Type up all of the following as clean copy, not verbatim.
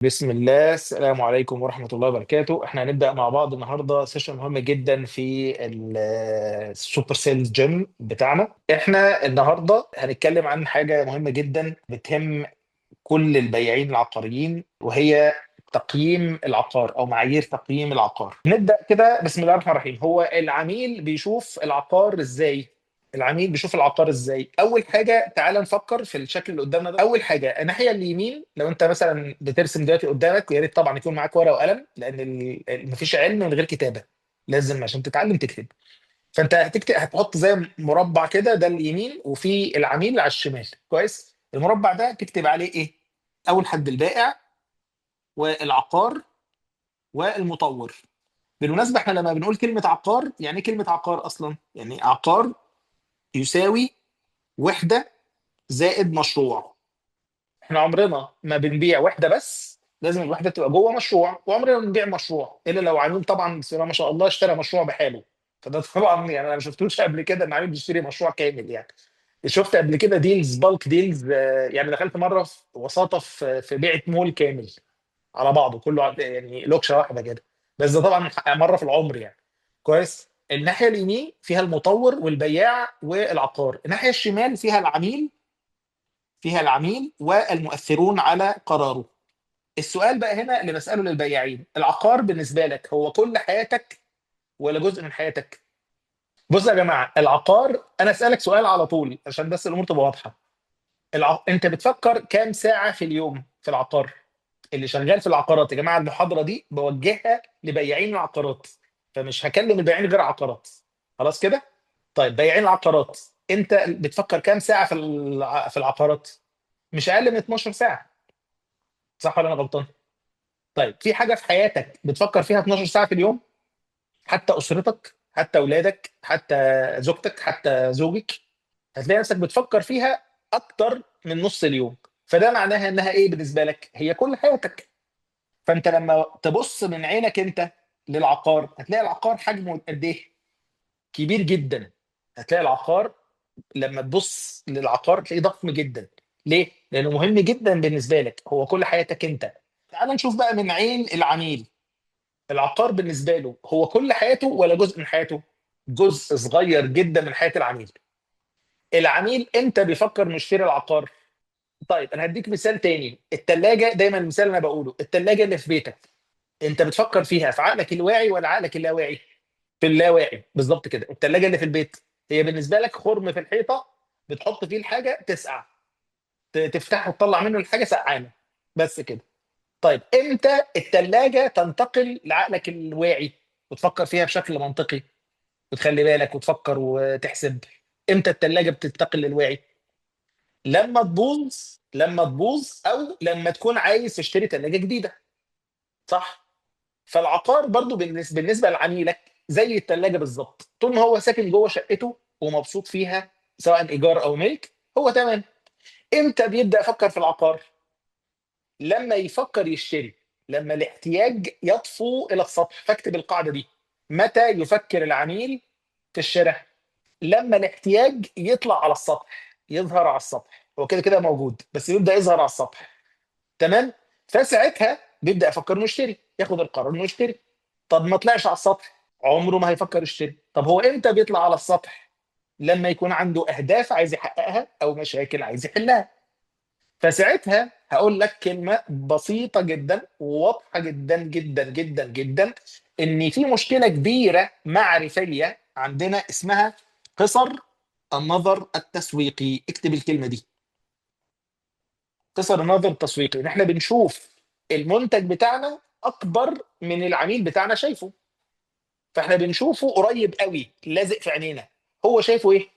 بسم الله. السلام عليكم ورحمة الله وبركاته. احنا هنبدأ مع بعض النهاردة session مهم جدا في ال super sales gym بتاعنا. احنا النهاردة هنتكلم عن حاجة مهمة جدا بتهم كل البياعين العقاريين، وهي تقييم العقار او معايير تقييم العقار. نبدأ كده بسم الله الرحمن الرحيم. هو العميل بيشوف العقار ازاي؟ العميل بيشوف العقار ازاي؟ اول حاجة تعال نفكر في الشكل اللي قدامنا ده. اول حاجة الناحية اليمين، لو انت مثلا بترسم دلوقتي قدامك، ويا ريت طبعا يكون معاك ورقة وقلم، لان مفيش علم من غير كتابه، لازم عشان تتعلم تكتب. فانت هتكتب، هتحط زي مربع كده، ده اليمين وفي العميل على الشمال. كويس؟ المربع ده تكتب عليه ايه؟ اول حد البائع والعقار والمطور. بالمناسبة احنا لما بنقول كلمة عقار، يعني ايه كلمة عقار اصلا؟ يعني عقار يساوي وحده زائد مشروع. احنا عمرنا ما بنبيع وحده بس، لازم الوحدة تبقى جوه مشروع، وعمرنا ما بنبيع مشروع الا لو عميل طبعا بسم الله ما شاء الله اشترى مشروع بحاله. فده طبعا يعني انا ما شفتوش قبل كده ان عميل بيشتري مشروع كامل. يعني شفت قبل كده deals، bulk deals، يعني دخلت مرة في وساطة في بيعه مول كامل على بعضه كله، يعني لوكشه واحدة كده، بس ده طبعا مرة في العمر يعني. كويس. الناحية اليمين فيها المطور والبياع والعقار، الناحية الشمال فيها العميل، فيها العميل والمؤثرون على قراره. السؤال بقى هنا اللي بسأله للبياعين، العقار بالنسبة لك هو كل حياتك ولا جزء من حياتك؟ بص يا جماعة، العقار أنا أسألك سؤال على طول عشان بس الأمور تبقى واضحة. أنت بتفكر كام ساعة في اليوم في العقار؟ اللي شغال في العقارات يا جماعة، المحاضرة دي بوجهها لبياعين العقارات، فمش هكلم البياعين غير عقارات. خلاص كده؟ طيب بياعين العقارات، أنت بتفكر كام ساعة في العقارات؟ مش أقل من 12 ساعة، صح ولا أنا غلطان؟ طيب في حاجة في حياتك بتفكر فيها 12 ساعة في اليوم؟ حتى أسرتك، حتى أولادك، حتى زوجتك، حتى زوجك، هتلاقي نفسك بتفكر فيها أكتر من نص اليوم. فده معناها إنها إيه بالنسبة لك؟ هي كل حياتك. فأنت لما تبص من عينك أنت للعقار، هتلاقي العقار حجمه قد إيه؟ كبير جدا. هتلاقي العقار لما تبص للعقار تلاقيه ضخم جدا. ليه؟ لأنه مهم جدا بالنسبة لك، هو كل حياتك أنت. تعال نشوف بقى من عين العميل، العقار بالنسبة له هو كل حياته ولا جزء من حياته؟ جزء صغير جدا من حياة العميل. العميل امتى بيفكر انه يشتري العقار؟ طيب انا هديك مثال تاني، التلاجة، دايما المثال اللي انا بقوله، التلاجة اللي في بيتك، انت بتفكر فيها في عقلك الواعي ولا عقلك اللاواعي؟ في اللاواعي بالظبط كده. التلاجة اللي في البيت هي بالنسبة لك خرم في الحيطة، بتحط فيه الحاجة تسقع، تفتحه وتطلع منه الحاجة سقعانة، بس كده. طيب امتى التلاجة تنتقل لعقلك الواعي وتفكر فيها بشكل منطقي وتخلي بالك وتفكر وتحسب؟ امتى التلاجة بتنتقل للواعي؟ لما تبوظ، لما تبوظ او لما تكون عايز تشتري تلاجة جديدة، صح؟ فالعقار برضو بالنسبة لعميلك زي التلاجة بالظبط، طول ما هو ساكن جوه شقته ومبسوط فيها سواء ايجار او ملك هو تمام. امتى بيبدأ يفكر في العقار؟ لما يفكر يشتري، لما الاحتياج يطفو الى السطح. فاكتب القاعدة دي، متى يفكر العميل في الشراء؟ لما الاحتياج يطلع على السطح، يظهر على السطح، هو كده كده موجود بس يبدأ يظهر على السطح، تمام؟ فساعتها بيبدأ يفكر انه يشتري، ياخد القرار انه يشتري. طب ما طلعش على السطح، عمره ما هيفكر يشتري. طب هو امتى بيطلع على السطح؟ لما يكون عنده اهداف عايز يحققها او مشاكل عايز يحلها. فساعتها هقول لك كلمة بسيطة جدا وواضحة جدا جدا جدا جدا، ان في مشكلة كبيرة معرفية عندنا اسمها قصر النظر التسويقي. اكتب الكلمة دي، قصر النظر التسويقي، ان احنا بنشوف المنتج بتاعنا اكبر من العميل بتاعنا شايفه، فاحنا بنشوفه قريب قوي لازق في عينينا، هو شايفه ايه؟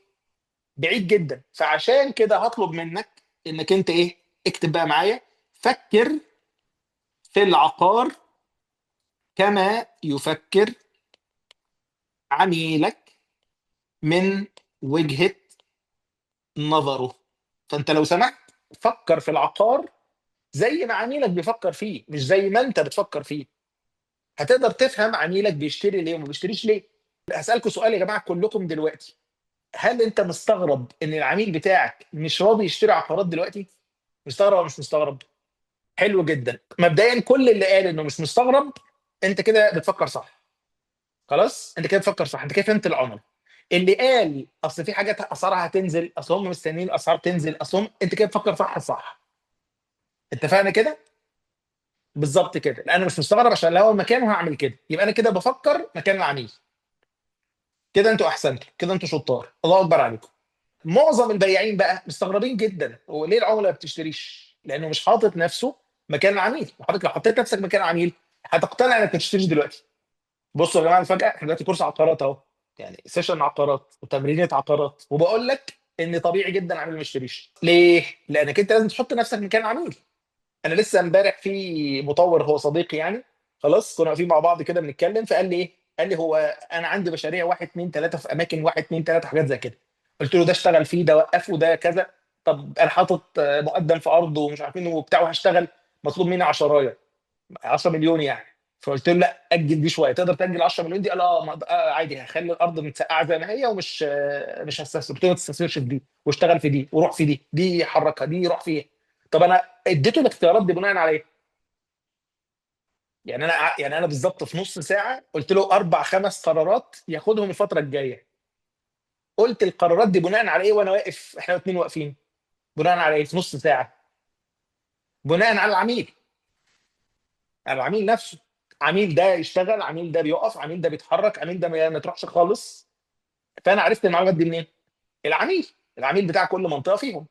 بعيد جدا. فعشان كده هطلب منك انك انت ايه؟ اكتب بقى معايا، فكر في العقار كما يفكر عميلك من وجهة نظره. فانت لو سمحت فكر في العقار زي ما عميلك بيفكر فيه، مش زي ما انت بتفكر فيه. هتقدر تفهم عميلك بيشتري ليه وما بيشتريش ليه. هسألكوا سؤال يا جماعة كلكم دلوقتي، هل انت مستغرب ان العميل بتاعك مش راضي يشتري عقارات دلوقتي؟ مستغرب ولا مش مستغرب؟ حلو جدا. مبدئيا كل اللي قال انه مش مستغرب، انت كده بتفكر صح. خلاص، انت كده بتفكر صح، انت كده فهمت العملاء. اللي قال اصل في حاجات اسعارها هتنزل، اصل هم مستنيين الاسعار تنزل، اصل هم، انت كده بتفكر صح صح. اتفقنا كده؟ بالظبط كده. لا انا مش مستغرب عشان لو مكانه هعمل كده، يبقى انا كده بفكر مكان العميل. كده انتوا احسنتوا، كده انتوا شطار، الله اكبر عليكم. معظم البياعين بقى مستغربين جدا، هو ليه العملاء ما بتشتريش؟ لانه مش حاطط نفسه مكان العميل. وحضرتك لو حطيت نفسك مكان العميل هتقتنع انك ما تشتريش دلوقتي. بصوا يا جماعة، فجاة احنا دلوقتي كورس عقارات اهو، يعني session عقارات وتمرينات عقارات، وبقول لك ان طبيعي جدا العميل ما يشتريش. ليه؟ لانك انت لازم تحط نفسك مكان العميل. انا لسه امبارح في مطور، هو صديقي يعني، خلاص كنا واقفين مع بعض كده بنتكلم، فقال لي ايه؟ قال لي هو انا عندي مشاريع 1 2 3 في اماكن 1 2 3 حاجات زي كده. قلت له ده اشتغل فيه، ده وقفه، ده كذا. طب انا حاطط مقدم في ارض ومش عارفين وبتاع وهشتغل، مطلوب مني 10 10 مليون يعني. فقلت له لا اجل دي شويه، تقدر تاجل 10 مليون دي؟ قال اه عادي، هخلي الارض متسقعه زي ما هي ومش مش هستثمر. قلت له ما تستثمرش في دي، واشتغل في دي، وروح في دي، دي حركها، دي روح فيها. طب انا اديته الاختيارات دي بناء على ايه؟ يعني انا يعني انا بالظبط في نص ساعة قلت له 4 5 قرارات ياخدهم الفترة الجاية. قلت القرارات دي بناء على ايه وانا واقف، احنا الاثنين واقفين، بناء على ايه في نص ساعة؟ بناء على العميل، على العميل نفسه. عميل ده يشتغل، عميل ده بيقف، عميل ده بيتحرك، عميل ده ما تروحش خالص. فانا عرفت المعلومات دي منين؟ العميل، العميل بتاع كل منطقة فيهم،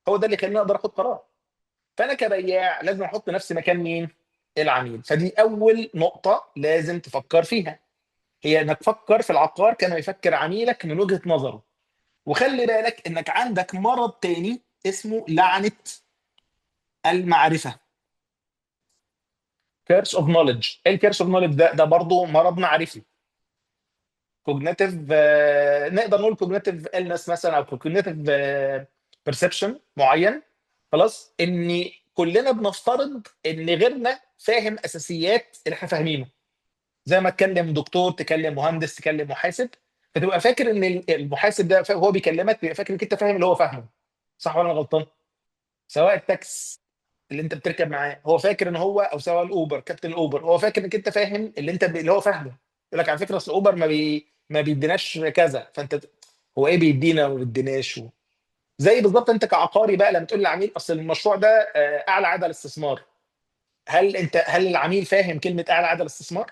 هو ده اللي خلاني اقدر اخد قرار. فانا كبياع لازم احط نفسي مكان مين؟ العميل. فدي اول نقطة لازم تفكر فيها، هي انك تفكر في العقار كما يفكر عميلك من وجهه نظره. وخلي بالك انك عندك مرض تاني اسمه لعنه المعرفة، curse of knowledge. ايه ال curse of knowledge ده؟ ده برضه مرض معرفي، cognitive، نقدر نقول cognitive illness مثلا، او cognitive perception معين. خلاص، ان كلنا بنفترض ان غيرنا فاهم اساسيات اللي احنا فاهمينه. زي ما تكلم دكتور، تكلم مهندس، تكلم محاسب، فتبقى فاكر ان المحاسب ده هو بيكلمك بيبقى فاكر انك انت فاهم اللي هو فاهمه، صح ولا انا غلطان؟ سواء التاكس اللي انت بتركب معاه هو فاكر ان هو، او سواء الاوبر، كابتن الاوبر هو فاكر انك انت فاهم اللي انت اللي هو فاهمه. يقول لك على فكرة اصل اوبر ما بيديناش كذا، فانت هو ايه بيدينا وما بيديناش؟ زي بالظبط انت كعقاري بقى لما تقول للعميل اصل المشروع ده اعلى عدد الاستثمار، هل العميل فاهم كلمة اعلى عدد الاستثمار؟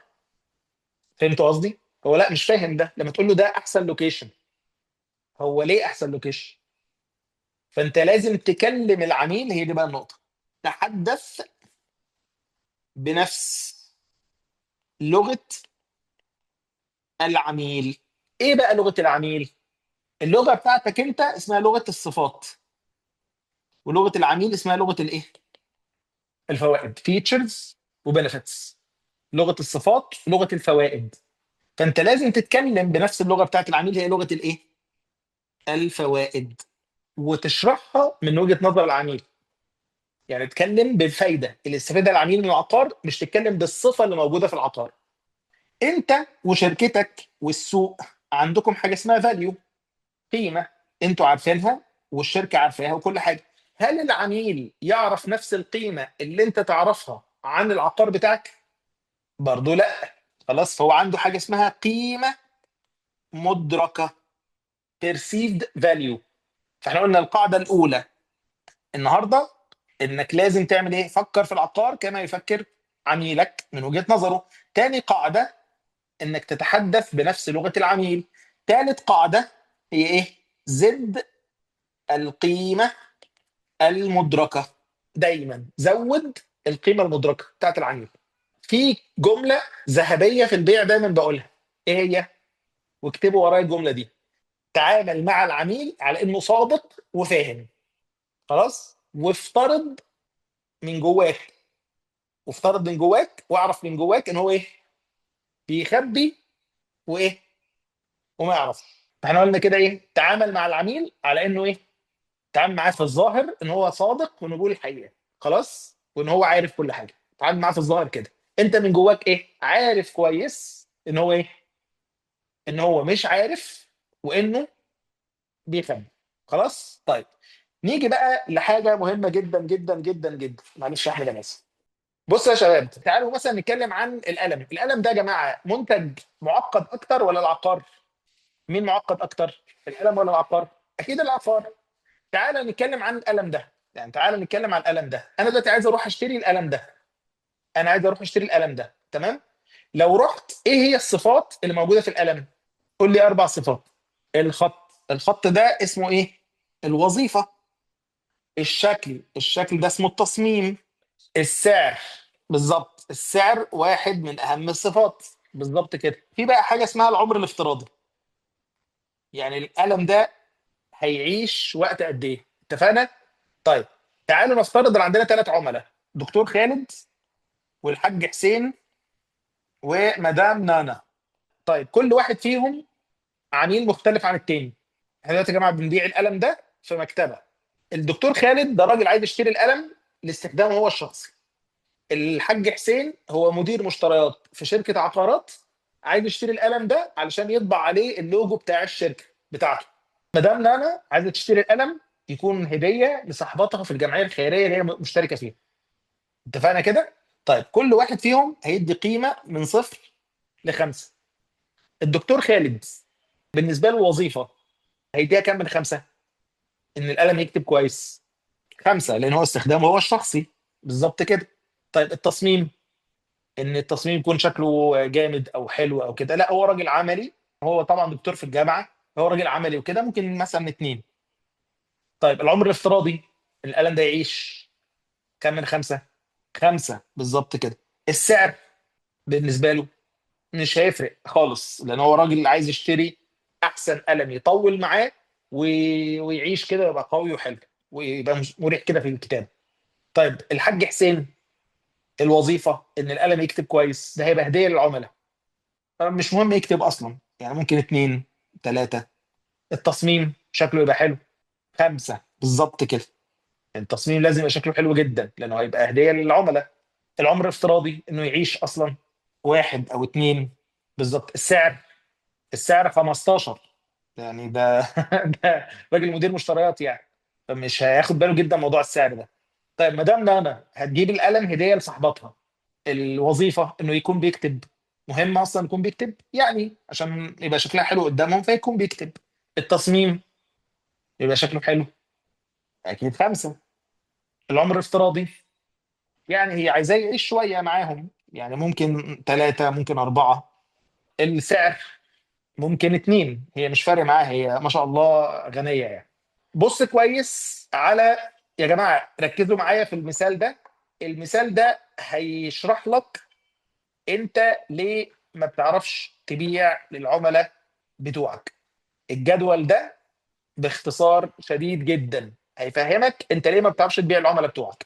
فهمت قصدي؟ هو لا مش فاهم ده. لما تقول له ده احسن location، هو ليه احسن location؟ فانت لازم تكلم العميل، هي دي بقى النقطة، تحدث بنفس لغة العميل. ايه بقى لغة العميل؟ اللغة بتاعتك انت اسمها لغة الصفات، ولغة العميل اسمها لغة الايه؟ الفوائد، features و benefits. لغة الصفات، لغة الفوائد. فانت لازم تتكلم بنفس اللغة بتاعت العميل، هي لغة الايه؟ الفوائد، وتشرحها من وجهه نظر العميل. يعني تتكلم بالفايده اللي استفادها العميل من العقار، مش تتكلم بالصفة اللي موجودة في العقار. انت وشركتك والسوق عندكم حاجة اسمها value، قيمة انتوا عارفينها والشركة عارفاها وكل حاجة. هل العميل يعرف نفس القيمة اللي انت تعرفها عن العقار بتاعك؟ برضو لا. خلاص، فهو عنده حاجة اسمها قيمة مدركه، perceived value. فاحنا قلنا القاعدة الاولى النهارده انك لازم تعمل ايه؟ فكر في العقار كما يفكر عميلك من وجهه نظره. تاني قاعدة انك تتحدث بنفس لغة العميل. ثالث قاعدة هي ايه؟ زد القيمة المدركه. دايما زود القيمة المدركه بتاعت العميل. في جملة ذهبية في البيع دايما بقولها، ايه هي؟ واكتبوا ورايا الجملة دي: تعامل مع العميل على انه صادق وفاهم. خلاص؟ وافترض من جواك، وافترض من جواك، واعرف من جواك ان هو ايه؟ بيخبي وايه؟ وما يعرفش. فاحنا قلنا كده ايه؟ تعامل مع العميل على انه ايه؟ تعامل معاه في الظاهر ان هو صادق وانه بيقول الحقيقة، خلاص؟ وان هو عارف كل حاجة. تعامل معاه في الظاهر كده، انت من جواك ايه؟ عارف كويس ان هو ايه؟ ان هو مش عارف وانه بيخبي. خلاص؟ طيب نيجي بقى لحاجة مهمة جدا جدا جدا جدا، معلش يا احمد انا اسف. بصوا يا شباب، تعالوا مثلا نتكلم عن القلم. القلم ده يا جماعة منتج معقد اكتر ولا العقار؟ مين معقد اكتر، القلم ولا العقار؟ اكيد العقار. تعالى نتكلم عن القلم ده، يعني تعالى نتكلم عن القلم ده. انا دلوقتي عايز اروح اشتري القلم ده، انا عايز اروح اشتري القلم ده، تمام؟ لو رحت، ايه هي الصفات اللي موجودة في القلم؟ قول لي 4 صفات. الخط، الخط ده اسمه ايه؟ الوظيفة. الشكل، الشكل ده اسمه التصميم. السعر، بالظبط، السعر واحد من اهم الصفات، بالظبط كده. في بقى حاجة اسمها العمر الافتراضي، يعني القلم ده هيعيش وقت قد ايه؟ اتفقنا؟ طيب تعالوا نفترض ان عندنا 3 عملاء، دكتور خالد والحاج حسين ومدام نانا. طيب كل واحد فيهم عميل مختلف عن التاني. احنا دلوقتي يا جماعة بنبيع القلم ده في مكتبه. الدكتور خالد ده راجل عايز يشتري القلم لاستخدامه هو الشخصي. الحاج حسين هو مدير مشتريات في شركة عقارات، عايز يشتري القلم ده علشان يطبع عليه اللوجو بتاع الشركة بتاعته. مدام نانا عايزه تشتري القلم يكون هديه لصاحبتها في الجمعية الخيرية اللي هي مشتركة فيها. اتفقنا كده؟ طيب كل واحد فيهم هيدي قيمة من 0 ل5. الدكتور خالد بالنسبة له وظيفة هيديها كام من 5؟ ان القلم يكتب كويس 5، لان هو استخدامه هو الشخصي، بالظبط كده. طيب التصميم، ان التصميم يكون شكله جامد او حلو او كده، لا هو راجل عملي، هو طبعا دكتور في الجامعة، هو راجل عملي وكده، ممكن مثلا 2. طيب العمر الافتراضي، القلم ده يعيش كام من 5؟ 5، بالظبط كده. السعر بالنسبة له مش هيفرق خالص، لان هو راجل عايز يشتري احسن قلم يطول معاه ويعيش كده، ويبقى قوي وحلو ويبقى مريح كده في الكتابة. طيب الحاج حسين، الوظيفة ان القلم يكتب كويس، ده هيبقى هديه للعملاء، مش مهم يكتب اصلا، يعني ممكن 2 3. التصميم شكله يبقى حلو، 5، بالظبط كده. التصميم لازم يبقى شكله حلو جدا لانه هيبقى هديه للعملاء. العمر الافتراضي انه يعيش اصلا 1 او 2، بالظبط. السعر، السعر 15، يعني ده ده راجل مدير مشتريات يعني، فمش هياخد باله جدا موضوع السعر ده. طيب مدام نانا هتجيب القلم هديه لصاحبتها، الوظيفة انه يكون بيكتب، مهم اصلا يكون بيكتب يعني عشان يبقى شكلها حلو قدامهم، فيكون بيكتب. التصميم يبقى شكله حلو، اكيد 5. العمر الافتراضي يعني هي عايزاه يعيش شوية معاهم، يعني ممكن 3 ممكن 4. السعر ممكن 2، هي مش فارق معاها، هي ما شاء الله غنية يعني. بص كويس على يا جماعة، ركزوا معايا في المثال ده. المثال ده هيشرح لك انت ليه ما بتعرفش تبيع للعملاء بتوعك. الجدول ده باختصار شديد جدا هيفهمك انت ليه ما بتعرفش تبيع للعملاء بتوعك.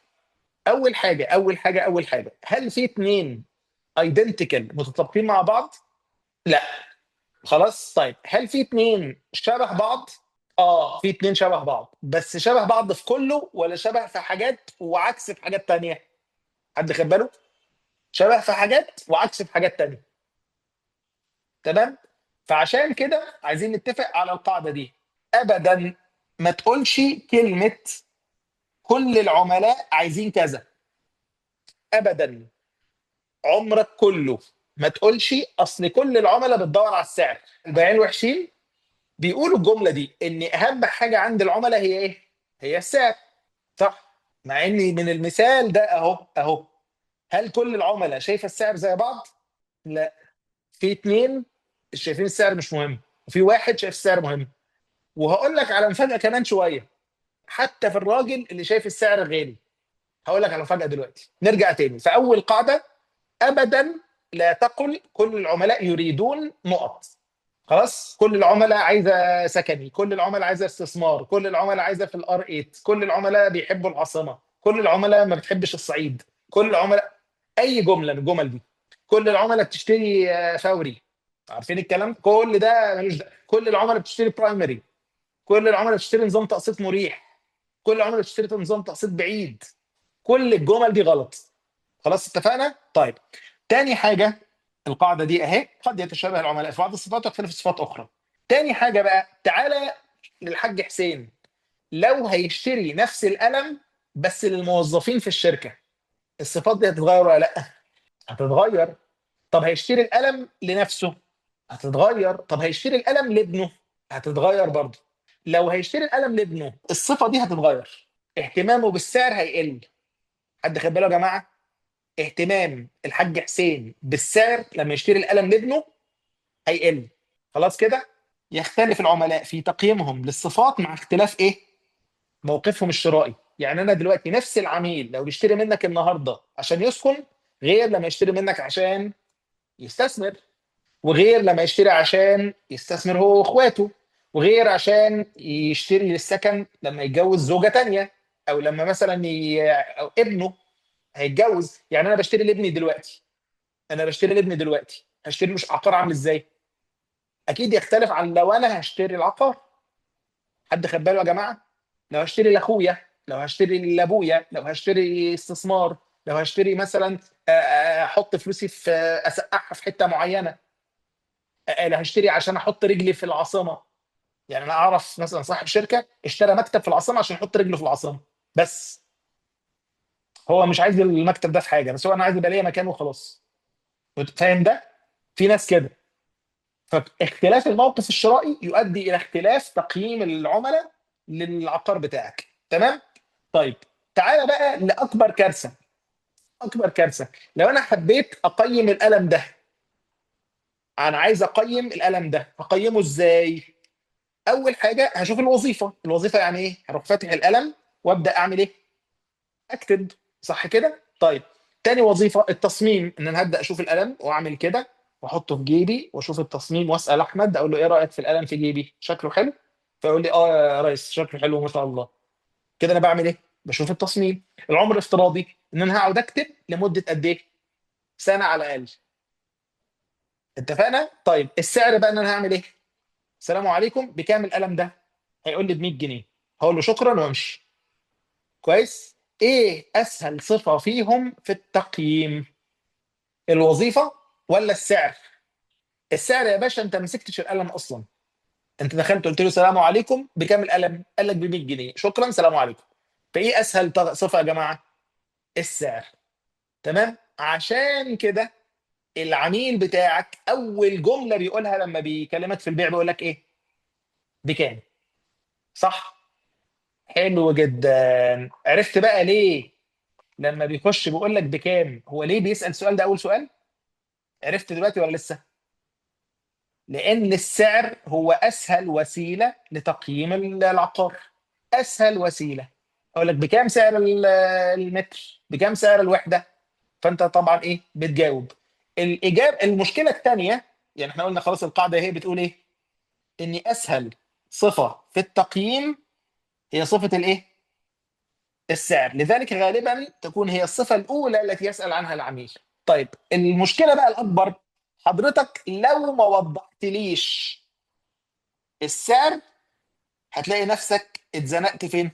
اول حاجة، هل في 2 identical متطابقين مع بعض؟ لا. خلاص. طيب هل في 2 شبه بعض؟ في 2 شبه بعض، بس شبه بعض في كله ولا شبه في حاجات وعكس في حاجات تانية؟ حد خد باله؟ شبه في حاجات وعكس في حاجات تانية. تمام؟ فعشان كده عايزين نتفق على القاعدة دي، أبدا ما تقولش كلمة كل العملاء عايزين كذا، أبدا عمرك كله ما تقولش أصل كل العملاء بتدور على السعر. البياعين الوحشين بيقولوا الجملة دي، إن أهم حاجة عند العملاء هي إيه؟ هي السعر، صح؟ مع إن من المثال ده أهو، هل كل العملاء شايفة السعر زي بعض؟ لا، في 2 شايفين السعر مش مهم، وفي 1 شايف السعر مهم. وهقول لك على مفاجأة كمان شوية، حتى في الراجل اللي شايف السعر غالي هقول لك على مفاجأة دلوقتي. نرجع تاني فأول قاعدة، أبدا لا تقل كل العملاء يريدون نقط. خلاص، كل العملاء عايزة سكني، كل العملاء عايزة استثمار، كل العملاء عايزة في الار 8، كل العملاء بيحبوا العاصمة، كل العملاء ما بتحبش الصعيد، كل العملاء، أي جملة من الجمل دي، كل العملاء بتشتري فوري، عارفين الكلام كل ده ملوش دعوة. كل العملاء بتشتري primary، كل العملاء بتشتري نظام تقسيط مريح، كل العملاء بتشتري نظام تقسيط بعيد، كل الجمل دي غلط. خلاص اتفقنا؟ طيب تاني حاجة، القاعدة دي اهي، قد يتشابه العملاء في بعض الصفات ويختلف في صفات أخرى. تاني حاجة بقى، تعالى للحاج حسين. لو هيشتري نفس القلم بس للموظفين في الشركة، الصفات دي هتتغير ولا لا؟ هتتغير. طب هيشتري القلم لنفسه؟ هتتغير. طب هيشتري القلم لابنه؟ هتتغير برضه. لو هيشتري القلم لابنه الصفة دي هتتغير، اهتمامه بالسعر هيقل. حد خد باله يا جماعة؟ اهتمام الحاج حسين بالسعر لما يشتري القلم لابنه هيقل. خلاص كده؟ يختلف العملاء في تقييمهم للصفات مع اختلاف ايه؟ موقفهم الشرائي. يعني انا دلوقتي نفس العميل لو بيشتري منك النهارده عشان يسكن، غير لما يشتري منك عشان يستثمر، وغير لما يشتري عشان يستثمر هو واخواته، وغير عشان يشتري للسكن لما يتجوز زوجة تانية، او لما مثلا او ابنه هيتجوز. يعني انا بشتري لابني دلوقتي، انا بشتري لابني دلوقتي هشتري مش عقار عامل ازاي؟ اكيد يختلف عن لو انا هشتري العقار. حد خد باله يا جماعة؟ لو هشتري لاخويا، لو هشتري لابويا، لو هشتري استثمار، لو هشتري مثلا احط فلوسي في اسقعها في حتة معينة، لو هشتري عشان احط رجلي في العاصمة. يعني انا اعرف مثلا صاحب شركة اشترى مكتب في العاصمة عشان يحط رجله في العاصمة، بس هو مش عايز المكتب ده في حاجة، بس هو انا عايز يبقى ليا مكان وخلاص. فاهم ده؟ في ناس كده. فاختلاف الموقف الشرائي يؤدي الى اختلاف تقييم العملاء للعقار بتاعك. تمام؟ طيب تعالى بقى لاكبر كارثة. اكبر كارثة لو انا حبيت اقيم القلم ده، انا عايز اقيم القلم ده، هقيمه ازاي؟ اول حاجة هشوف الوظيفة. الوظيفة يعني ايه؟ هروح فاتح القلم وابدا اعمل ايه؟ اكتب، صح كده؟ طيب تاني وظيفة التصميم، ان انا هبدا اشوف القلم واعمل كده واحطه في جيبي واشوف التصميم واسال احمد اقول له ايه رايك في القلم في جيبي؟ شكله حلو؟ فيقول لي اه يا ريس شكله حلو ما شاء الله. كده انا بعمل ايه؟ بشوف التصميم. العمر الافتراضي ان انا هقعد اكتب لمدة قد ايه؟ سنة على الاقل. اتفقنا؟ طيب السعر بقى ان انا هعمل ايه؟ السلام عليكم، بكام القلم ده؟ هيقول لي ب 100 جنيه، هقول له شكرا وامشي. كويس؟ ايه اسهل صفة فيهم في التقييم؟ الوظيفة ولا السعر؟ السعر يا باشا انت ما مسكتش القلم اصلا، انت دخلت قلت له سلام عليكم بكام القلم؟ قال لك ب 100 جنيه، شكرا سلام عليكم. فايه اسهل صفة يا جماعة؟ السعر. تمام؟ عشان كده العميل بتاعك اول جملة بيقولها لما بيكلمك في البيع بيقول لك ايه؟ بكام؟ صح؟ حلو جدا. عرفت بقى ليه لما بيخش بيقول لك بكام هو ليه بيسأل السؤال ده اول سؤال؟ عرفت دلوقتي ولا لسه؟ لان السعر هو اسهل وسيلة لتقييم العقار. اسهل وسيلة. اقول لك بكام سعر المتر؟ بكام سعر الوحدة؟ فانت طبعا ايه؟ بتجاوب. الاجابة. المشكلة الثانية، يعني احنا قلنا خلاص القاعدة هي بتقول ايه؟ ان اسهل صفة في التقييم هي صفة الايه؟ السعر. لذلك غالبا تكون هي الصفة الاولى التي يسال عنها العميل. طيب المشكلة بقى الاكبر، حضرتك لو ما وضحتليش السعر هتلاقي نفسك اتزنقت فين؟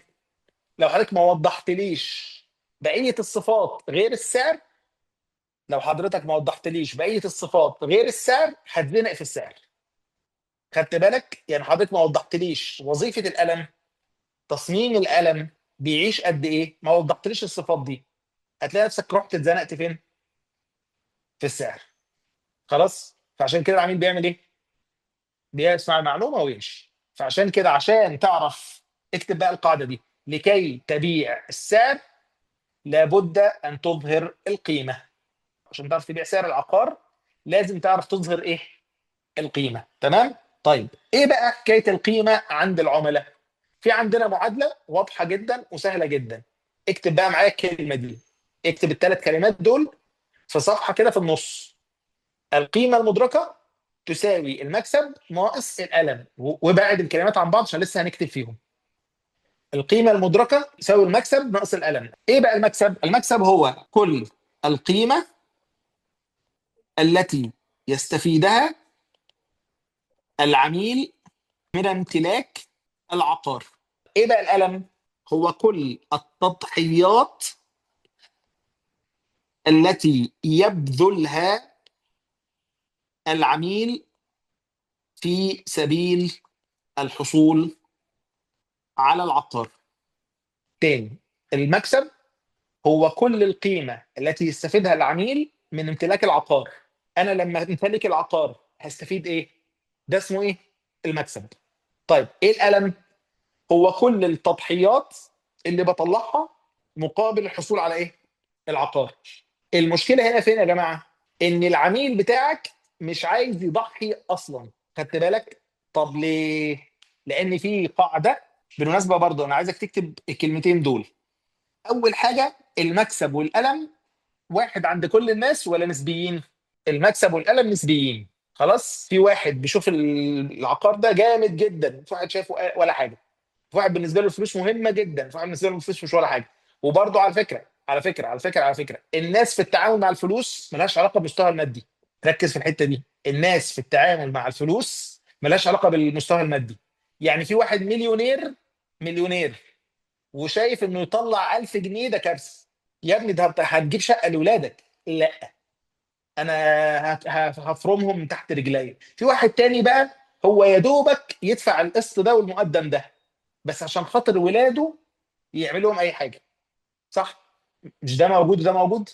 لو حضرتك ما وضحتليش بقية الصفات غير السعر، لو حضرتك ما وضحتليش بقية الصفات غير السعر هتزنق في السعر. خدت بالك؟ يعني حضرتك ما وضحتليش وظيفة القلم، تصميم القلم، بيعيش قد ايه، ما وضحتليش الصفات دي، هتلاقي نفسك رحت اتزنقت فين؟ في السعر. خلاص؟ فعشان كده العميل بيعمل ايه؟ بيسمع المعلومة ويمشي. فعشان كده عشان تعرف اكتب بقى القاعدة دي، لكي تبيع السعر لابد ان تظهر القيمة. عشان تعرف تبيع سعر العقار لازم تعرف تظهر ايه؟ القيمة. تمام؟ طيب ايه بقى حكاية القيمة عند العملاء؟ في عندنا معادلة واضحة جدا وسهلة جدا. اكتب بقى معايا الكلمة دي، اكتب الثلاث كلمات دول في صفحة كده في النص. القيمة المدركه تساوي المكسب ناقص الالم، وبعد الكلمات عن بعض عشان لسه هنكتب فيهم. القيمة المدركه تساوي المكسب ناقص الالم. ايه بقى المكسب؟ المكسب هو كل القيمة التي يستفيدها العميل من امتلاك العقار. ايه بقى الالم؟ هو كل التضحيات التي يبذلها العميل في سبيل الحصول على العقار. تاني، المكسب هو كل القيمة التي يستفيدها العميل من امتلاك العقار. انا لما امتلك العقار هستفيد ايه؟ ده اسمه ايه؟ المكسب. طيب ايه الالم؟ هو كل التضحيات اللي بطلعها مقابل الحصول على ايه؟ العقار. المشكلة هنا فين يا جماعة؟ ان العميل بتاعك مش عايز يضحي اصلا. خدت بالك؟ طب ليه؟ لان في قاعدة بالمناسبة برضه، انا عايزك تكتب الكلمتين دول. اول حاجة، المكسب والالم واحد عند كل الناس ولا نسبيين؟ المكسب والالم نسبيين. خلاص، في واحد بيشوف العقار ده جامد جدا، في واحد شايفه ولا حاجة، في واحد بالنسبة له الفلوس مهمة جدا، في واحد بالنسبة له الفلوس مش ولا حاجة. وبرضه على فكرة على فكرة على فكرة على فكرة، الناس في التعامل مع الفلوس ملهاش علاقة بالمستوى المادي. ركز في الحتة دي، الناس في التعامل مع الفلوس ملهاش علاقة بالمستوى المادي. يعني في واحد مليونير، مليونير وشايف انه يطلع 1000 جنيه ده كارثة. يا ابني ده هتجيب شقه لاولادك. لا، انا هفرمهم من تحت رجلي. في واحد تاني بقى هو يا دوبك يدفع القسط ده والمقدم ده، بس عشان خاطر ولاده يعمل لهم اي حاجة. صح؟ مش ده موجود وده موجود؟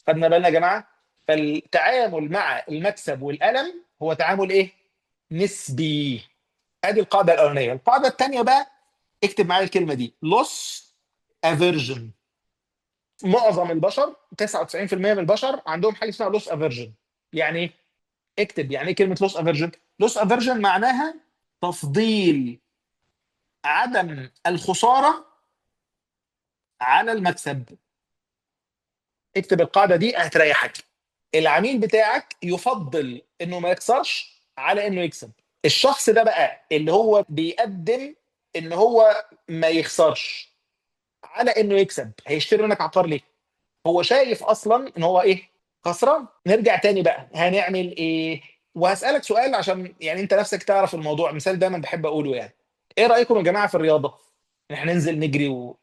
خدنا بالنا يا جماعة؟ فالتعامل مع المكسب والالم هو تعامل ايه؟ نسبي. ادي القاعدة الاولانية. القاعدة الثانية بقى، اكتب معايا الكلمة دي، loss aversion. معظم البشر، 99% من البشر عندهم حاجة اسمها loss aversion. يعني ايه؟ اكتب يعني ايه كلمة loss aversion. loss aversion معناها تفضيل عدم الخسارة على المكسب. اكتب القاعدة دي هتريحك. العميل بتاعك يفضل انه ما يخسرش على انه يكسب. الشخص ده بقى اللي هو بيقدم ان هو ما يخسرش على انه يكسب، هيشتري منك عقار ليه؟ هو شايف اصلا ان هو ايه؟ خسران. نرجع تاني بقى، هنعمل ايه؟ وهسألك سؤال عشان يعني انت نفسك تعرف الموضوع، مثال دايما بحب اقوله يعني. ايه رأيكم يا جماعة في الرياضة؟ احنا ننزل نجري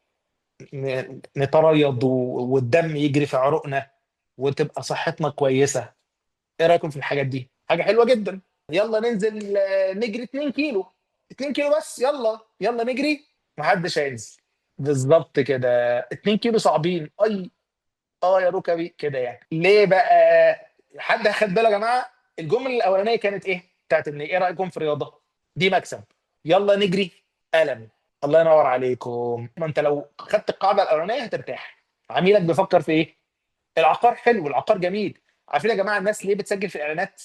ونتريض والدم يجري في عروقنا وتبقى صحتنا كويسة. ايه رأيكم في الحاجات دي؟ حاجة حلوة جدا. يلا ننزل نجري 2 كيلو، 2 كيلو بس، يلا يلا نجري. محدش هينزل. بالظبط كده، 2 كيلو صعبين. اي يا ركبي كده يعني. ليه بقى؟ حد خد باله يا جماعة؟ الجملة الاولانية كانت ايه؟ بتاعت ان ايه رايكم في الرياضة؟ دي مكسب. يلا نجري، قلم. الله ينور عليكم. ما انت لو خدت القاعدة الاولانية هترتاح. عميلك بيفكر في ايه؟ العقار حلو، العقار جميل. عارفين يا جماعة الناس ليه بتسجل في الاعلانات؟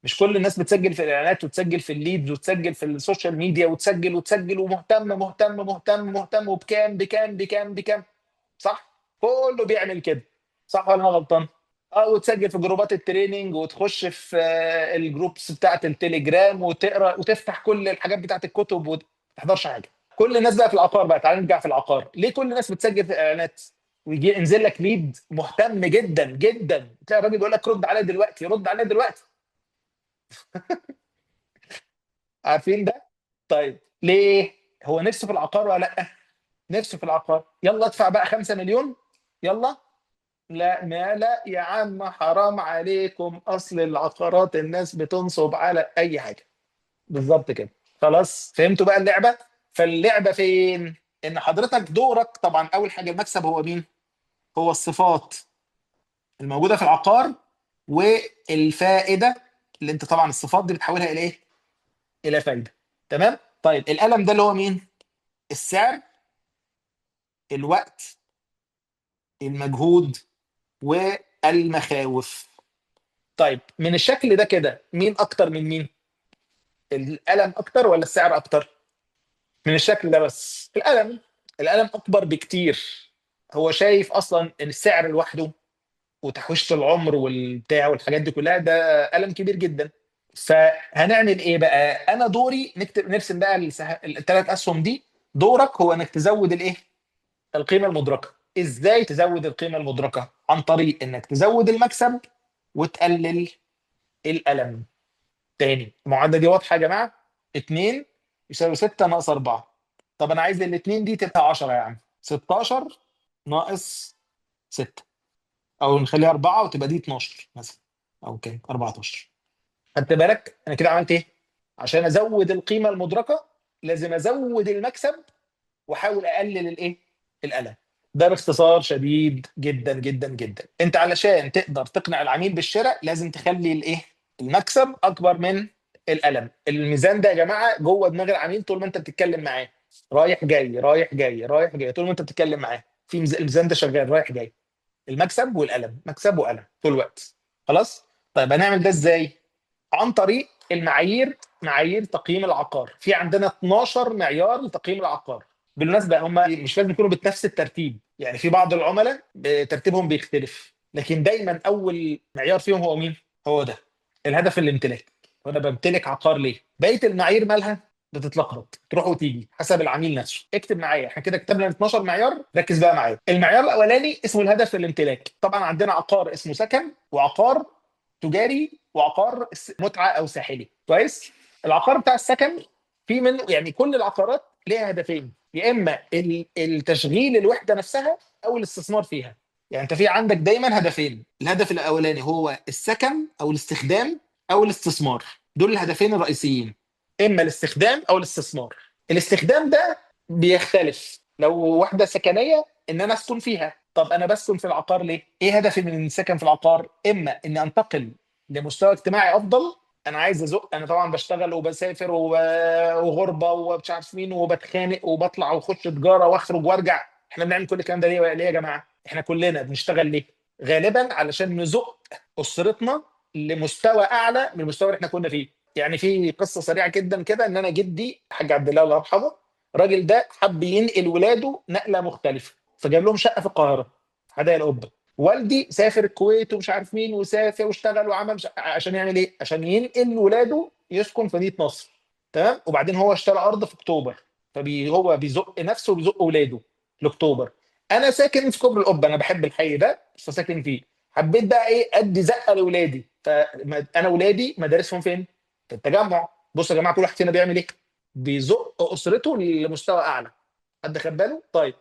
مش كل الناس بتسجل في الاعلانات وتسجل في ال leads وتسجل في ال social media وتسجل وتسجل ومهتم مهتم مهتم مهتم وبكام بكام بكام بكام، صح؟ كله بيعمل كده، صح ولا انا غلطان؟ وتسجل في جروبات ال training وتخش في ال groups بتاعت التليجرام وتقرا وتفتح كل الحاجات بتاعت الكتب وما تحضرش حاجة. كل الناس بقى في العقار بقى، تعال نرجع في العقار. ليه كل الناس بتسجل في الاعلانات؟ ويجي ينزل لك lead مهتم جدا جدا، تلاقي الراجل بيقول لك رد عليا دلوقتي، رد عليا دلوقتي. عارفين ده؟ طيب ليه؟ هو نفسه في العقار ولا لا؟ نفسه في العقار. يلا ادفع بقى 5 مليون، يلا. لا ما لا يا عم، حرام عليكم، اصل العقارات الناس بتنصب على اي حاجة. بالظبط كده. خلاص فهمتوا بقى اللعبة؟ فاللعبه فين؟ ان حضرتك دورك طبعا اول حاجة المكسب هو مين؟ هو الصفات الموجودة في العقار والفائدة اللي انت طبعا الصفات دي بتحولها الى ايه؟ الى فايده. تمام؟ طيب الالم ده اللي هو مين؟ السعر، الوقت، المجهود، والمخاوف. طيب من الشكل ده كده مين اكتر من مين؟ الالم اكتر ولا السعر اكتر؟ من الشكل ده بس الالم، الالم اكبر بكتير. هو شايف اصلا ان السعر لوحده وتحويشه العمر والبتاع والحاجات دي كلها ده الم كبير جدا. فهنعمل ايه بقى؟ انا دوري نكتب نرسم بقى الثلاث اسهم دي. دورك هو انك تزود الايه؟ القيمة المدركه. ازاي تزود القيمة المدركه؟ عن طريق انك تزود المكسب وتقلل الالم. تاني المعادلة دي واضحة يا جماعة؟ 2 يساوي 6 ناقص 4. طب انا عايز الاثنين دي تبقى 10 يا عم، 16 ناقص 6، او نخليها 4 وتبقى دي 12 مثلا، او كام؟ 14. خدت بالك انا كده عملت ايه؟ عشان ازود القيمة المدركه لازم ازود المكسب واحاول اقلل الايه؟ الالم. ده باختصار شديد جدا جدا جدا. انت علشان تقدر تقنع العميل بالشراء لازم تخلي الايه؟ المكسب اكبر من الالم. الميزان ده يا جماعة جوه دماغ العميل طول ما انت بتتكلم معاه، رايح جاي رايح جاي رايح جاي، طول ما انت بتتكلم معاه في الميزان ده شغال رايح جاي، المكسب والالم، مكسب والم طول الوقت. خلاص؟ طيب هنعمل ده ازاي؟ عن طريق المعايير، معايير تقييم العقار. في عندنا 12 معيار لتقييم العقار. بالمناسبة هم مش لازم يكونوا بنفس الترتيب، يعني في بعض العملاء ترتيبهم بيختلف، لكن دايما اول معيار فيهم هو مين؟ هو ده الهدف، الامتلاك. وانا بمتلك عقار ليه؟ بقية المعايير مالها؟ بتتلخبط، تروح وتيجي حسب العميل نفسه. اكتب معايا، احنا كده كتبنا 12 معيار، ركز بقى معايا. المعيار الاولاني اسمه الهدف الامتلاك. طبعا عندنا عقار اسمه سكن، وعقار تجاري، وعقار متعه او ساحلي. كويس؟ العقار بتاع السكن في منه، يعني كل العقارات ليها هدفين، يا اما التشغيل الوحدة نفسها او الاستثمار فيها. يعني انت في عندك دايما هدفين، الهدف الاولاني هو السكن او الاستخدام او الاستثمار، دول الهدفين الرئيسيين، اما الاستخدام او الاستثمار. الاستخدام ده بيختلف، لو وحده سكنية ان انا اسكن فيها، طب انا بسكن في العقار ليه؟ ايه هدفي من السكن في العقار؟ اما ان انتقل لمستوى اجتماعي افضل، انا عايز ازق، انا طبعا بشتغل وبسافر وغربه ومش عارف مين، وبتخانق وبطلع واخش تجارة واخرج وارجع. احنا بنعمل كل الكلام ده ليه ليه يا جماعة؟ احنا كلنا بنشتغل ليه؟ غالبا علشان نزق اسرتنا لمستوى اعلى من المستوى اللي احنا كنا فيه. يعني في قصة سريعة جدا كده، ان انا جدي الحاج عبد الله الله يرحمه، الراجل ده حب ينقل ولاده نقله مختلفة، فجاب لهم شقه في القاهرة حدائق القبة. والدي سافر الكويت ومش عارف مين، وسافر واشتغل وعمل عشان يعمل ايه؟ عشان ينقل ولاده يسكن في مدينة نصر. تمام؟ وبعدين هو اشترى ارض في اكتوبر، فهو بيزق نفسه وبيزق ولاده لاكتوبر. انا ساكن في كوبري القبة، انا بحب الحي ده فساكن فيه. حبيت بقى ايه؟ ادي زقه لاولادي، فانا ولادي مدارسهم فين؟ في التجمع. بصوا يا جماعة كل واحد فينا بيعمل ايه؟ بيزق اسرته لمستوى اعلى. حد خد باله؟ طيب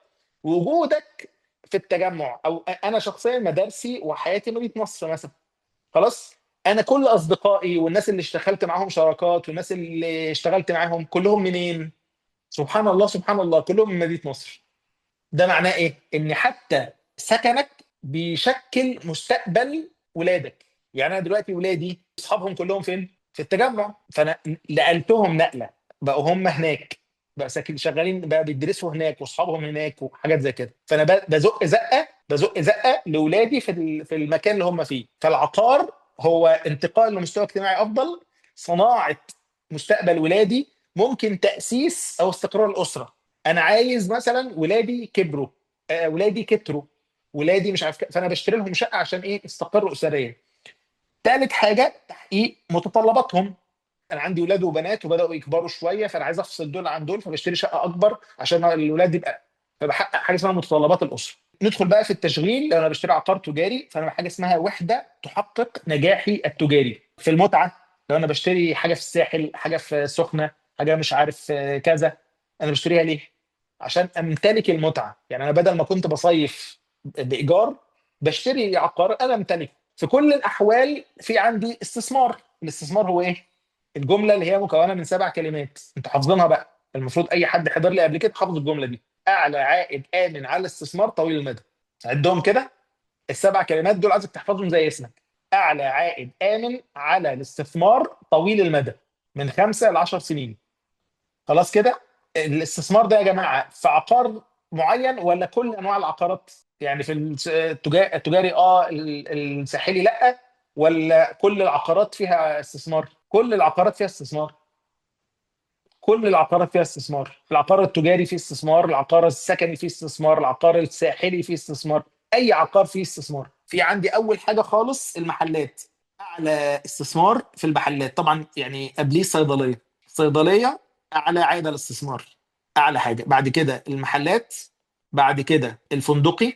وجودك في التجمع، او انا شخصيا مدارسي وحياتي مدينة نصر مثلا، خلاص؟ انا كل اصدقائي والناس اللي اشتغلت معاهم شراكات والناس اللي اشتغلت معاهم كلهم منين؟ سبحان الله سبحان الله، كلهم من مدينة نصر. ده معناه ايه؟ ان حتى سكنك بيشكل مستقبل ولادك. يعني انا دلوقتي ولادي اصحابهم كلهم فين؟ في التجمع، فانا نقلتهم نقله، بقوا هم هناك، بقى ساكن شغالين، بقى بيدرسوا هناك واصحابهم هناك وحاجات زي كده. فانا بزق زقه، بزق زقه لاولادي في المكان اللي هم فيه. فالعقار هو انتقال لمستوى اجتماعي افضل، صناعة مستقبل ولادي، ممكن تاسيس او استقرار الاسرة. انا عايز مثلا ولادي كبروا، ولادي كتروا، ولادي مش عارف، فانا بشتري لهم شقه عشان ايه؟ استقروا اسريا. ثالث حاجة تحقيق متطلباتهم. انا عندي ولاد وبنات وبداوا يكبروا شوية، فانا عايز افصل دول عن دول، فبشتري شقه اكبر عشان الولاد يبقى، فبحقق حاجة اسمها متطلبات الاسرة. ندخل بقى في التشغيل. لو انا بشتري عقار تجاري فانا حاجة اسمها وحده تحقق نجاحي التجاري. في المتعة، لو انا بشتري حاجة في الساحل، حاجة في السخنة، حاجة مش عارف كذا، انا بشتريها ليه؟ عشان امتلك المتعة. يعني انا بدل ما كنت بصيف بايجار بشتري عقار انا امتلكه. في كل الاحوال في عندي استثمار. الاستثمار هو ايه؟ الجملة اللي هي مكونة من 7 كلمات، انت حافظينها بقى، المفروض اي حد حضر لي قبل كده حافظ الجملة دي. اعلى عائد امن على الاستثمار طويل المدى. عدهم كده ال7 كلمات دول، عايزك تحفظهم زي اسمك. اعلى عائد امن على الاستثمار طويل المدى من 5 ل 10 سنين. خلاص كده؟ الاستثمار ده يا جماعة في عقار معين ولا كل انواع العقارات؟ يعني في التجاري الساحلي لا، ولا كل العقارات فيها استثمار؟ كل العقارات فيها استثمار. كل العقارات فيها استثمار. العقار التجاري فيه استثمار، العقار السكني فيه استثمار، العقار الساحلي فيه استثمار، اي عقار فيه استثمار. في عندي اول حاجة خالص المحلات، اعلى استثمار في المحلات طبعا، يعني قبليه الصيدلية. الصيدلية اعلى عائد على الاستثمار، اعلى حاجة. بعد كده المحلات، بعد كده الفندقي،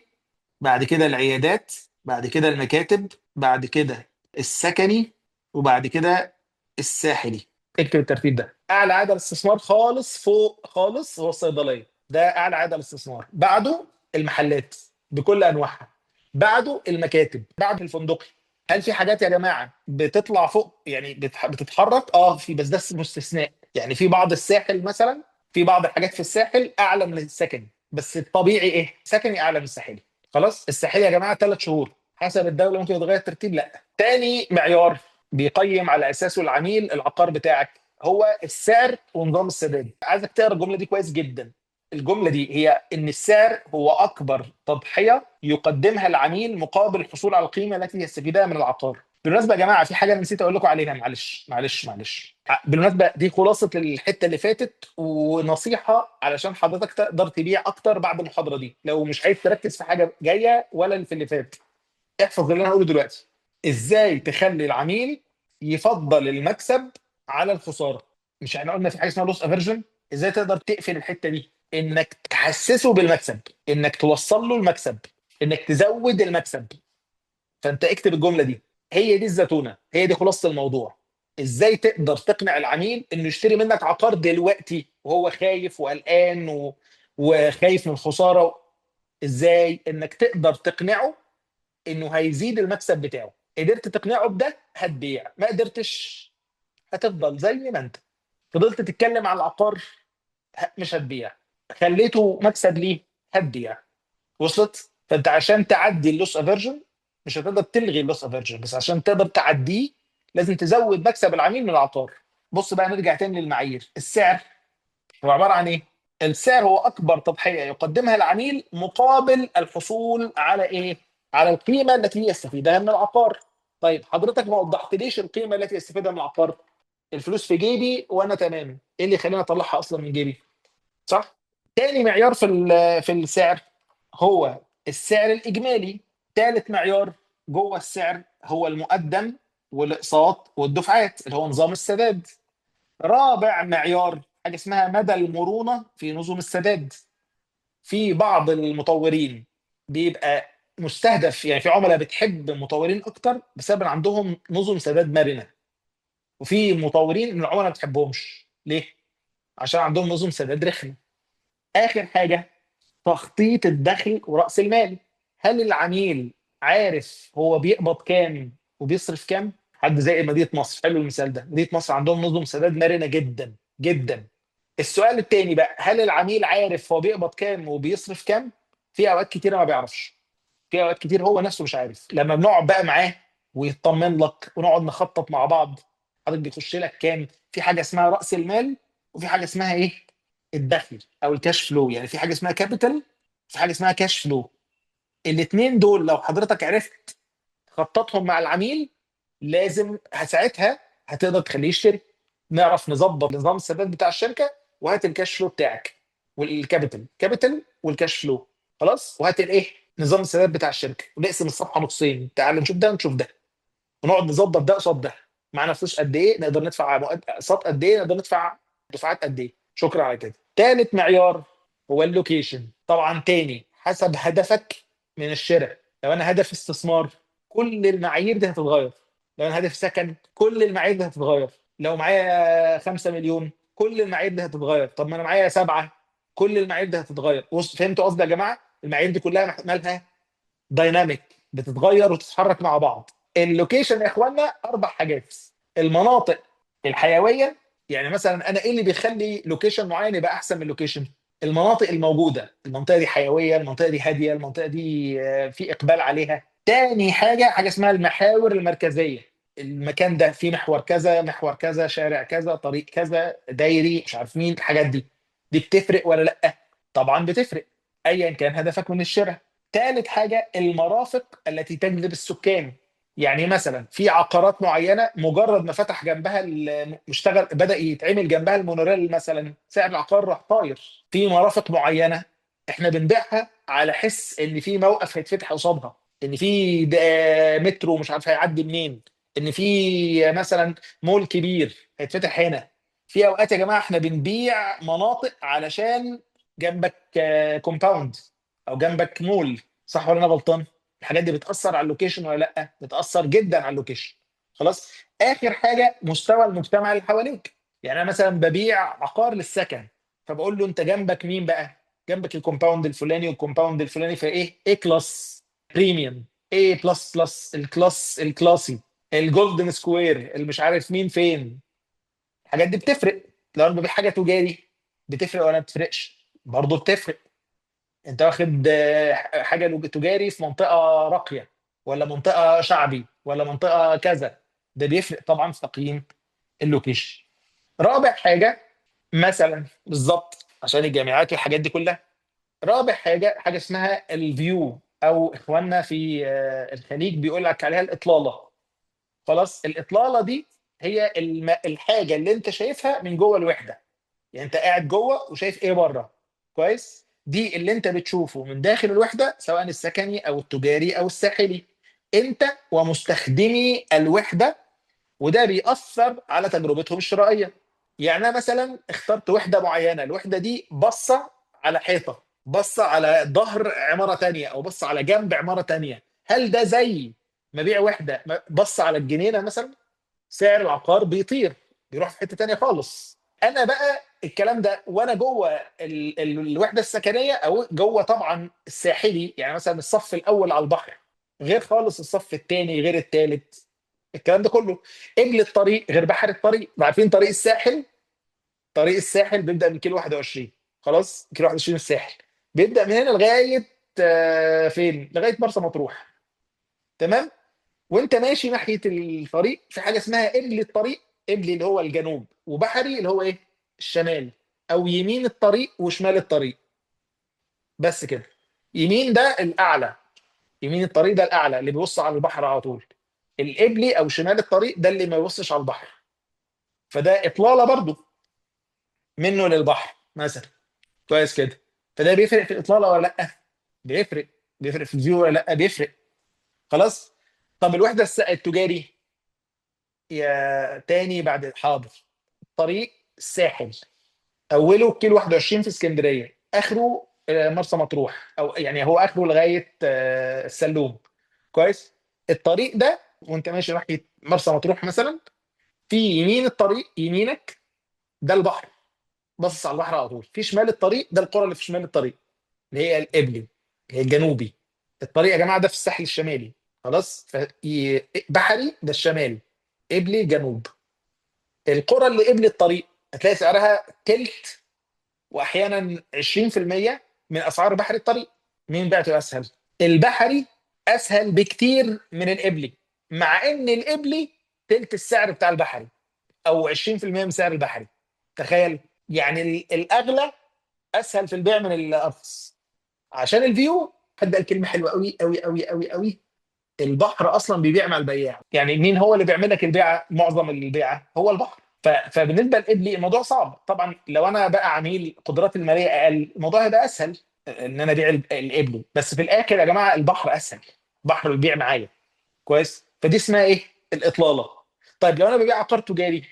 بعد كده العيادات، بعد كده المكاتب، بعد كده السكني، وبعد كده الساحلي. اكتب الترتيب ده. اعلى عائد على الاستثمار خالص فوق خالص هو الصيدلية، ده اعلى عائد على الاستثمار. بعده المحلات بكل انواعها، بعده المكاتب، بعد الفندقي. هل في حاجات يا جماعة بتطلع فوق يعني بتتحرك؟ في، بس ده مستثناء. يعني في بعض الساحل مثلا في بعض الحاجات في الساحل اعلى من السكني، بس الطبيعي ايه؟ سكني اعلى من الساحلي. خلاص، الساحلي يا جماعة 3 شهور، حسب الدولة ممكن يتغير الترتيب. لا، تاني معيار بيقيم على اساسه العميل العقار بتاعك هو السعر ونظام السداد. عايزك تقرا الجملة دي كويس جدا. الجملة دي هي ان السعر هو اكبر تضحية يقدمها العميل مقابل الحصول على القيمة التي يستفيدها من العقار. بالمناسبة يا جماعة، في حاجة انا نسيت اقول لكم عليها، معلش معلش معلش. بالمناسبة دي خلاصه الحتة اللي فاتت، ونصيحة علشان حضرتك تقدر تبيع اكتر بعد المحاضرة دي. لو مش عايز تركز في حاجة جاية ولا في اللي فات، احفظ اللي انا هقوله دلوقتي. ازاي تخلي العميل يفضل المكسب على الخسارة؟ مش احنا قلنا في حاجة اسمها loss aversion؟ ازاي تقدر تقفل الحتة دي؟ انك تحسسه بالمكسب، انك توصل له المكسب، انك تزود المكسب. فانت اكتب الجملة دي، هي دي الزتونه، هي دي خلاصه الموضوع. ازاي تقدر تقنع العميل انه يشتري منك عقار دلوقتي وهو خايف وقلقان وخايف من الخسارة؟ ازاي انك تقدر تقنعه انه هيزيد المكسب بتاعه؟ قدرت تقنعه بده هتبيع، ما قدرتش هتفضل زي ما انت فضلت تتكلم على العقار مش هتبيع. خليته مكسب ليه هتبيع. وصلت؟ فانت عشان تعدي ال loss aversion، مش هتقدر تلغي ال loss aversion، بس عشان تقدر تعديه لازم تزود مكسب العميل من العقار. بص بقى، نرجع تاني للمعايير. السعر هو عبارة عن ايه؟ السعر هو اكبر تضحية يقدمها العميل مقابل الحصول على ايه؟ على القيمة التي يستفيدها من العقار. طيب حضرتك ما وضحتليش القيمة التي يستفيدها من العقار. الفلوس في جيبي وانا تمام، ايه اللي يخليني اطلعها اصلا من جيبي؟ صح؟ تاني معيار في السعر هو السعر الاجمالي. ثالث معيار جوه السعر هو المقدم والاقساط والدفعات اللي هو نظام السداد. رابع معيار حاجة اسمها مدى المرونة في نظم السداد. في بعض المطورين بيبقى مستهدف، يعني في عملاء بتحب مطورين اكتر بسبب ان عندهم نظم سداد مرنه، وفي مطورين من العملاء ما بتحبهمش. ليه؟ عشان عندهم نظم سداد رخمة. اخر حاجة تخطيط الدخل وراس المال. هل العميل عارف هو بيقبض كام وبيصرف كام؟ حد زي مدينة مصر، حلو المثال ده، مدينة مصر عندهم نظم سداد مرنه جدا جدا. السؤال التاني بقى، هل العميل عارف هو بيقبض كام وبيصرف كام؟ في اوقات كتيرة ما بيعرفش، في اوقات كتير هو نفسه مش عارف. لما بنقعد بقى معاه ويطمن لك ونقعد نخطط مع بعض، حضرتك بيخش لك كام؟ في حاجة اسمها راس المال، وفي حاجة اسمها ايه؟ الدخل او ال cash flow. يعني في حاجة اسمها capital، في حاجة اسمها cash flow. الاثنين دول لو حضرتك عرفت تخططهم مع العميل، لازم ساعتها هتقدر تخليه يشتري. نعرف نظبط نظام السداد بتاع الشركة، وهات ال cash flow بتاعك وال capital، capital وال cash flow، خلاص، وهات الايه؟ نظام السداد بتاع الشركة، ونقسم الصفحة نصين، تعال نشوف ده ونشوف ده، ونقعد نظبط ده قصاد ده. معانا فلوس قد ايه نقدر ندفع اقساط قد ايه، نقدر ندفع دفعات قد ايه. شكرا على كده. ثالث معيار هو ال location. طبعا تاني حسب هدفك من الشراء. لو انا هدف استثمار كل المعايير دي هتتغير، لو انا هدف سكن كل المعايير دي هتتغير، لو معايا 5 مليون كل المعايير دي هتتغير، طب ما انا معايا 7 كل المعايير دي هتتغير. فهمتوا قصدي يا جماعة؟ المعايير دي كلها مالها dynamic، بتتغير وتتحرك مع بعض. ال location يا اخوانا 4 حاجات. المناطق الحيوية، يعني مثلا انا ايه اللي بيخلي location معين يبقى احسن من location؟ المناطق الموجودة، المنطقة دي حيوية، المنطقة دي هادية، المنطقة دي في اقبال عليها. تاني حاجة، حاجة اسمها المحاور المركزية، المكان ده فيه محور كذا، محور كذا، شارع كذا، طريق كذا، دايري، مش عارف مين، الحاجات دي بتفرق ولا لا؟ طبعا بتفرق ايا كان هدفك من الشراء. تالت حاجة المرافق التي تجذب السكان، يعني مثلا في عقارات معينة مجرد ما فتح جنبها مشتغل، بدا يتعمل جنبها المونوريل مثلا، سعر العقار راح طاير. في مرافق معينة احنا بنبيعها على حس ان في موقف هيتفتح قصادها، ان في مترو مش عارف هيعدي منين، ان في مثلا مول كبير هيتفتح هنا. في اوقات يا جماعة احنا بنبيع مناطق علشان جنبك compound او جنبك مول، صح ولا انا غلطان؟ الحاجات دي بتاثر على ال location ولا لا؟ بتاثر جدا على ال location. خلاص، اخر حاجة مستوى المجتمع اللي حواليك. يعني انا مثلا ببيع عقار للسكن، فبقول له انت جنبك مين بقى؟ جنبك ال compound الفلاني وال compound الفلاني، فايه؟ A class premium، A plus plus، ال class ال classy، ال Golden Square، اللي مش عارف مين فين. الحاجات دي بتفرق. لو انا ببيع حاجة تجاري بتفرق ولا ما بتفرقش؟ برضه بتفرق. انت واخد حاجة تجاري في منطقة راقية ولا منطقة شعبي ولا منطقة كذا، ده بيفرق طبعا في تقييم ال location. رابع حاجة مثلا، بالظبط عشان الجامعات والحاجات دي كلها. رابع حاجة، حاجة اسمها ال view، او اخواننا في الخليج بيقول لك عليها الاطلاله. خلاص، الاطلاله دي هي الحاجة اللي انت شايفها من جوه الوحده، يعني انت قاعد جوه وشايف ايه بره. كويس، دي اللي انت بتشوفه من داخل الوحدة، سواء السكني او التجاري او الساحلي، انت ومستخدمي الوحده، وده بيأثر على تجربتهم الشرائية. يعني انا مثلا اخترت وحده معينة، الوحدة دي بصة على حيطة، بصة على ظهر عمارة تانية، او بصة على جنب عمارة تانية. هل ده زي مبيع وحده بصة على الجنينة مثلا؟ سعر العقار بيطير، بيروح في حتة تانية خالص. انا بقى الكلام ده وانا جوه الوحدة السكنية، او جوه طبعا الساحلي، يعني مثلا الصف الاول على البحر غير خالص الصف الثاني غير الثالث، الكلام ده كله. قبل الطريق غير بحر الطريق. عارفين طريق الساحل؟ طريق الساحل بيبدا من كيلو 21، خلاص كيلو 21 الساحل بيبدا من هنا لغاية فين؟ لغاية مرسى مطروح، تمام؟ وانت ماشي ناحية الطريق في حاجة اسمها قبل الطريق، قبلي اللي هو الجنوب، وبحري اللي هو ايه؟ الشمال، او يمين الطريق وشمال الطريق، بس كده. يمين ده الاعلى، يمين الطريق ده الاعلى اللي بيبص على البحر على طول. القبلي او شمال الطريق ده اللي ما يبصش على البحر، فده اطلالة برضو منه للبحر مثلا. كويس كده. فده بيفرق في الاطلاله ولا لا؟ بيفرق. بيفرق في ال view ولا لا؟ بيفرق. خلاص. طب الوحدة التجاري يا تاني بعد، حاضر. طريق الساحل اوله كيلو 21 في اسكندرية، اخره مرسى مطروح، او يعني هو اخره لغاية السلوم. كويس. الطريق ده وانت ماشي ناحية مرسى مطروح مثلا، في يمين الطريق، يمينك ده البحر، باصص على البحر على طول. في شمال الطريق ده القرى اللي في شمال الطريق اللي هي القبلي، اللي هي الجنوبي. الطريق يا جماعة ده في الساحل الشمالي، خلاص. بحري ده الشمال، قبلي جنوب. القرى اللي قبل الطريق هتلاقي سعرها تلت واحيانا 20% من اسعار بحر الطريق. مين بعته اسهل؟ البحري اسهل بكتير من القبلي، مع ان القبلي تلت السعر بتاع البحري او 20% من سعر البحري. تخيل، يعني الاغلى اسهل في البيع من الارخص عشان ال view. حد قال كلمة حلوة قوي قوي قوي قوي قوي، البحر اصلا بيبيع مع البياع. يعني مين هو اللي بيعمل لك البيعة؟ معظم البيعة هو البحر. فبالنسبه للقبلي الموضوع صعب طبعا. لو انا بقى عميل قدراتي المالية اقل، الموضوع هيبقى اسهل ان انا ابيع القبلي، بس في الاخر يا جماعة البحر اسهل، البحر بيبيع معايا. كويس. فدي اسمها ايه؟ الاطلاله. طيب لو انا ببيع عقار تجاري،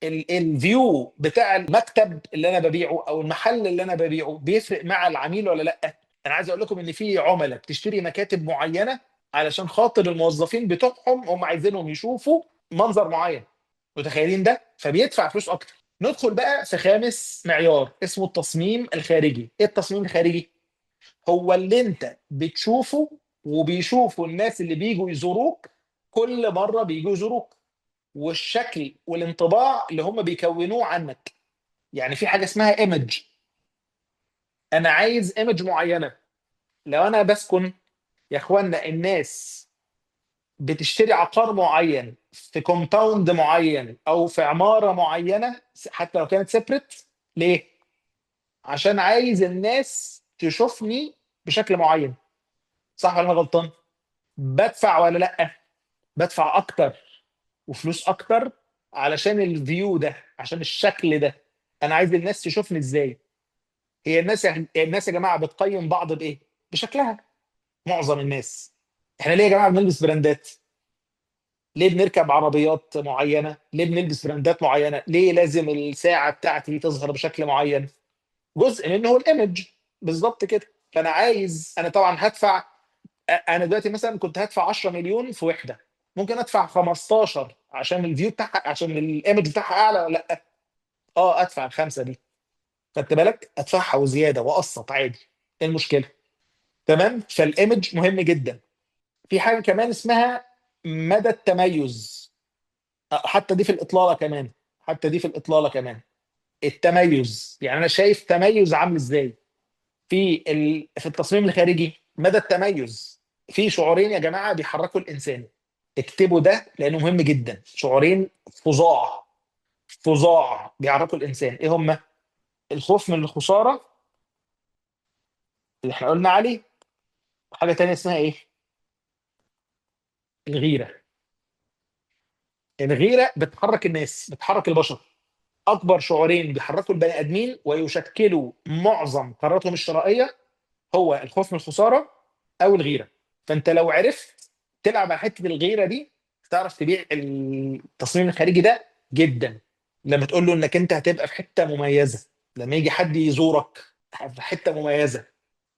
ال view بتاع المكتب اللي انا ببيعه او المحل اللي انا ببيعه بيفرق مع العميل ولا لا؟ انا عايز اقول لكم ان في عملاء بتشتري مكاتب معينة علشان خاطر الموظفين بتوعهم هم عايزينهم يشوفوا منظر معين، متخيلين ده؟ فبيدفع فلوس اكتر. ندخل بقى في خامس معيار اسمه التصميم الخارجي. ايه التصميم الخارجي؟ هو اللي انت بتشوفه وبيشوفوا الناس اللي بيجوا يزوروك كل مرة بيجوا يزوروك، والشكل والانطباع اللي هم بيكونوه عنك. يعني في حاجة اسمها image، انا عايز image معينة. لو انا بسكن يا اخوانا، الناس بتشتري عقار معين في compound معين او في عمارة معينة حتى لو كانت separate، ليه؟ عشان عايز الناس تشوفني بشكل معين. صح ولا انا غلطان؟ بدفع ولا لا؟ بدفع اكتر وفلوس اكتر علشان ال view ده، عشان الشكل ده. انا عايز الناس تشوفني ازاي. هي الناس يا جماعة بتقيم بعض بايه؟ بشكلها. معظم الناس. احنا ليه يا جماعة بنلبس براندات؟ ليه بنركب عربيات معينة؟ ليه بنلبس براندات معينة؟ ليه لازم الساعة بتاعتي تظهر بشكل معين؟ جزء منه هو ال image بالظبط كده. فانا عايز، انا طبعا هدفع، انا دلوقتي مثلا كنت هدفع 10 مليون في وحده، ممكن ادفع 15 عشان ال view بتاعها، عشان ال image بتاعها اعلى ولا لا؟ ادفع الخمسة دي، خدت بالك؟ ادفعها وزيادة واقسط عادي، ايه المشكلة؟ تمام. فال image مهم جدا. في حاجة كمان اسمها مدى التميز، حتى دي في الاطلاله كمان، حتى دي في الاطلاله كمان. التميز، يعني انا شايف تميز عامل ازاي في التصميم الخارجي، مدى التميز. في شعورين يا جماعة بيحركوا الانسان، اكتبوا ده لانه مهم جدا. شعورين فظاع، فظاع بيعرفوا الانسان ايه هما؟ الخوف من الخسارة اللي احنا قلنا عليه، وحاجه تانية اسمها ايه؟ الغيرة. الغيرة بتحرك الناس، بتحرك البشر. اكبر شعورين بيحركوا البني ادمين ويشكلوا معظم قراراتهم الشرائية هو الخوف من الخسارة او الغيرة. فانت لو عرفت تلعب على حتة الغيرة دي تعرف تبيع التصميم الخارجي ده جدا. لما تقول له انك انت هتبقى في حتة مميزة، لما يجي حد يزورك في حتة مميزة،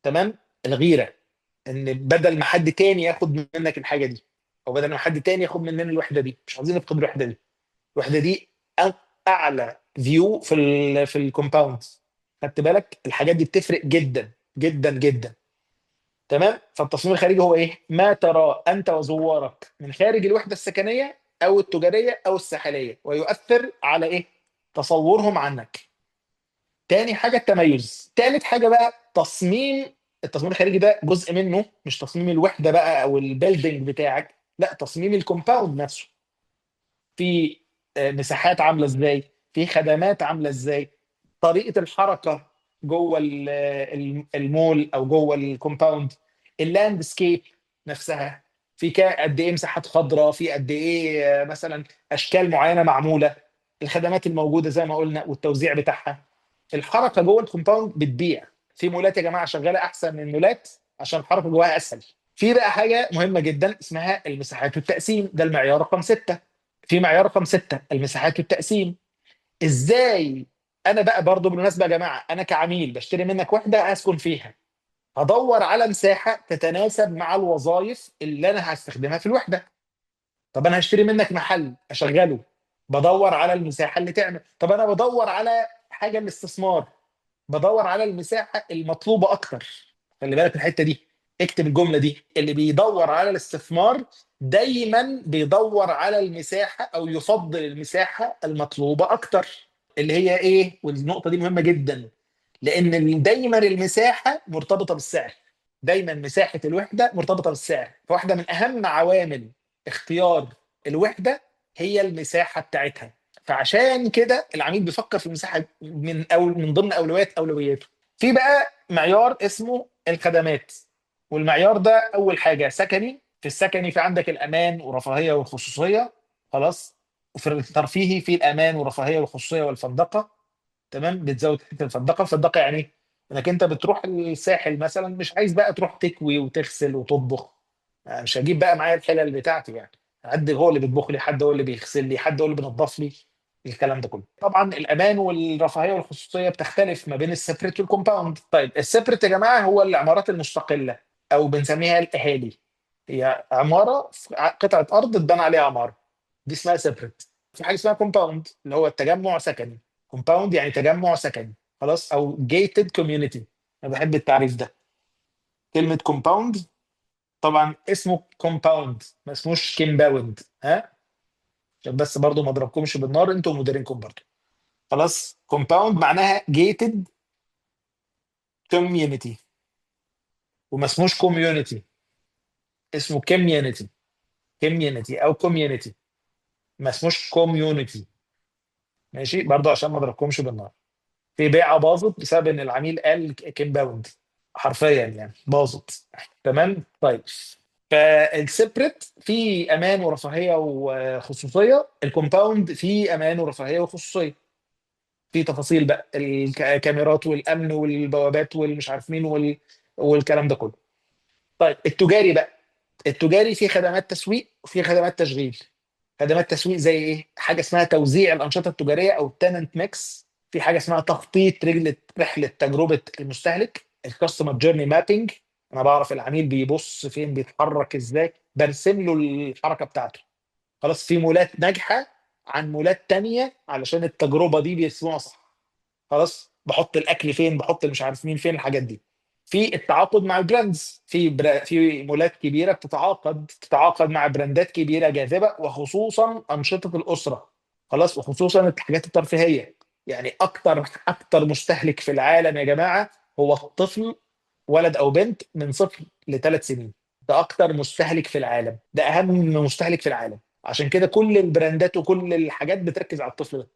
تمام؟ الغيرة ان بدل ما حد تاني ياخد منك الحاجة دي، او بدل ما حد تاني ياخد مننا الوحدة دي، مش عايزين نفقد الوحدة دي. الوحدة دي اعلى view في ال compound. خدت بالك؟ الحاجات دي بتفرق جدا جدا جدا. تمام؟ فالتصميم الخارجي هو ايه؟ ما ترى انت وزوارك من خارج الوحدة السكنية او التجارية او الساحلية، ويؤثر على ايه؟ تصورهم عنك. تاني حاجة التميز. تالت حاجة بقى تصميم. التصميم الخارجي ده جزء منه مش تصميم الوحدة بقى او ال building بتاعك، لا، تصميم ال compound نفسه. في مساحات عامله ازاي، في خدمات عامله ازاي، طريقه الحركة جوه المول او جوه ال compound، ال landscape نفسها، في قد ايه مساحات خضراء، في قد ايه مثلا اشكال معينة معمولة، الخدمات الموجودة زي ما قلنا والتوزيع بتاعها. الحركة جوه ال compound بتبيع. في مولات يا جماعة شغالة احسن من مولات عشان الحركة جواها اسهل. في بقى حاجة مهمة جدا اسمها المساحات والتقسيم، ده المعيار رقم 6. في معيار رقم 6 المساحات والتقسيم. ازاي؟ انا بقى برضو بالمناسبة يا جماعة، انا كعميل بشتري منك وحده اسكن فيها، هدور على مساحة تتناسب مع الوظائف اللي انا هستخدمها في الوحدة. طب انا هشتري منك محل اشغله، بدور على المساحة اللي تعمل. طب انا بدور على حاجة للاستثمار، بدور على المساحة المطلوبة اكتر. خلي بالك من الحتة دي، اكتب الجملة دي: اللي بيدور على الاستثمار دايما بيدور على المساحة او يفضل المساحة المطلوبة اكتر، اللي هي ايه؟ والنقطة دي مهمة جدا، لان دايما المساحة مرتبطة بالسعر. دايما مساحة الوحدة مرتبطة بالسعر. فواحدة من اهم عوامل اختيار الوحدة هي المساحة بتاعتها. فعشان كده العميل بيفكر في المساحة من ضمن اولوياته. في بقى معيار اسمه الخدمات، والمعيار ده اول حاجة سكني. في السكني في عندك الامان والرفاهية والخصوصيه، خلاص. وفي الترفيهي في الامان والرفاهية والخصوصيه والفندقه، تمام. بتزود حتة الفندقه. الفندقه يعني ايه؟ انك انت بتروح الساحل مثلا، مش عايز بقى تروح تكوي وتغسل وتطبخ، مش هجيب بقى معايا الحلل بتاعتي يعني، حد هو اللي بيطبخ لي، حد هو اللي بيغسل لي، حد هو اللي بينظف لي، الكلام ده كله. طبعا الامان والرفاهية والخصوصيه بتختلف ما بين ال separate وال compound. طيب ال separate يا جماعة هو العمارات المستقلة او بنسميها الاهالي، هي عمارة قطعه ارض اتبنى عليها عمارة، دي اسمها separate. في حاجة اسمها compound اللي هو التجمع سكني. compound يعني تجمع سكني، خلاص، او gated community. انا بحب التعريف ده، كلمة compound طبعا اسمه compound ما اسموش compound، ها، عشان بس برضو ما اضربكمش بالنار انتوا ومديرينكم برضو. خلاص، compound معناها gated community، وما اسموش community، اسمه community، community او community، ما اسموش community، ماشي، برضو عشان ما اضربكمش بالنار. في بيعه باظت بسبب ان العميل قال compound، حرفيا يعني باظت. تمام. طيب فال separate في امان ورفاهيه وخصوصيه، ال compound في امان ورفاهيه وخصوصيه، في تفاصيل بقى الكاميرات والامن والبوابات والمش عارف مين والكلام ده كله. طيب التجاري بقى، التجاري فيه خدمات تسويق وفيه خدمات تشغيل. خدمات تسويق زي ايه؟ حاجة اسمها توزيع الانشطة التجارية او ال tenant mix، في حاجة اسمها تخطيط رحله تجربه المستهلك، ال customer journey mapping. انا بعرف العميل بيبص فين، بيتحرك ازاي، برسم له الحركة بتاعته. خلاص، في مولات ناجحة عن مولات تانية علشان التجربة دي بيرسموها صح. خلاص، بحط الاكل فين، بحط مش عارف مين فين، الحاجات دي. في التعاقد مع ال brands، في مولات كبيرة تتعاقد مع براندات كبيرة جاذبة، وخصوصا انشطة الاسرة، خلاص، وخصوصا الحاجات الترفيهية. يعني اكتر مستهلك في العالم يا جماعة هو الطفل، ولد او بنت من 0 ل 3 سنين. ده اكتر مستهلك في العالم، ده اهم مستهلك في العالم. عشان كده كل البراندات وكل الحاجات بتركز على الطفل ده،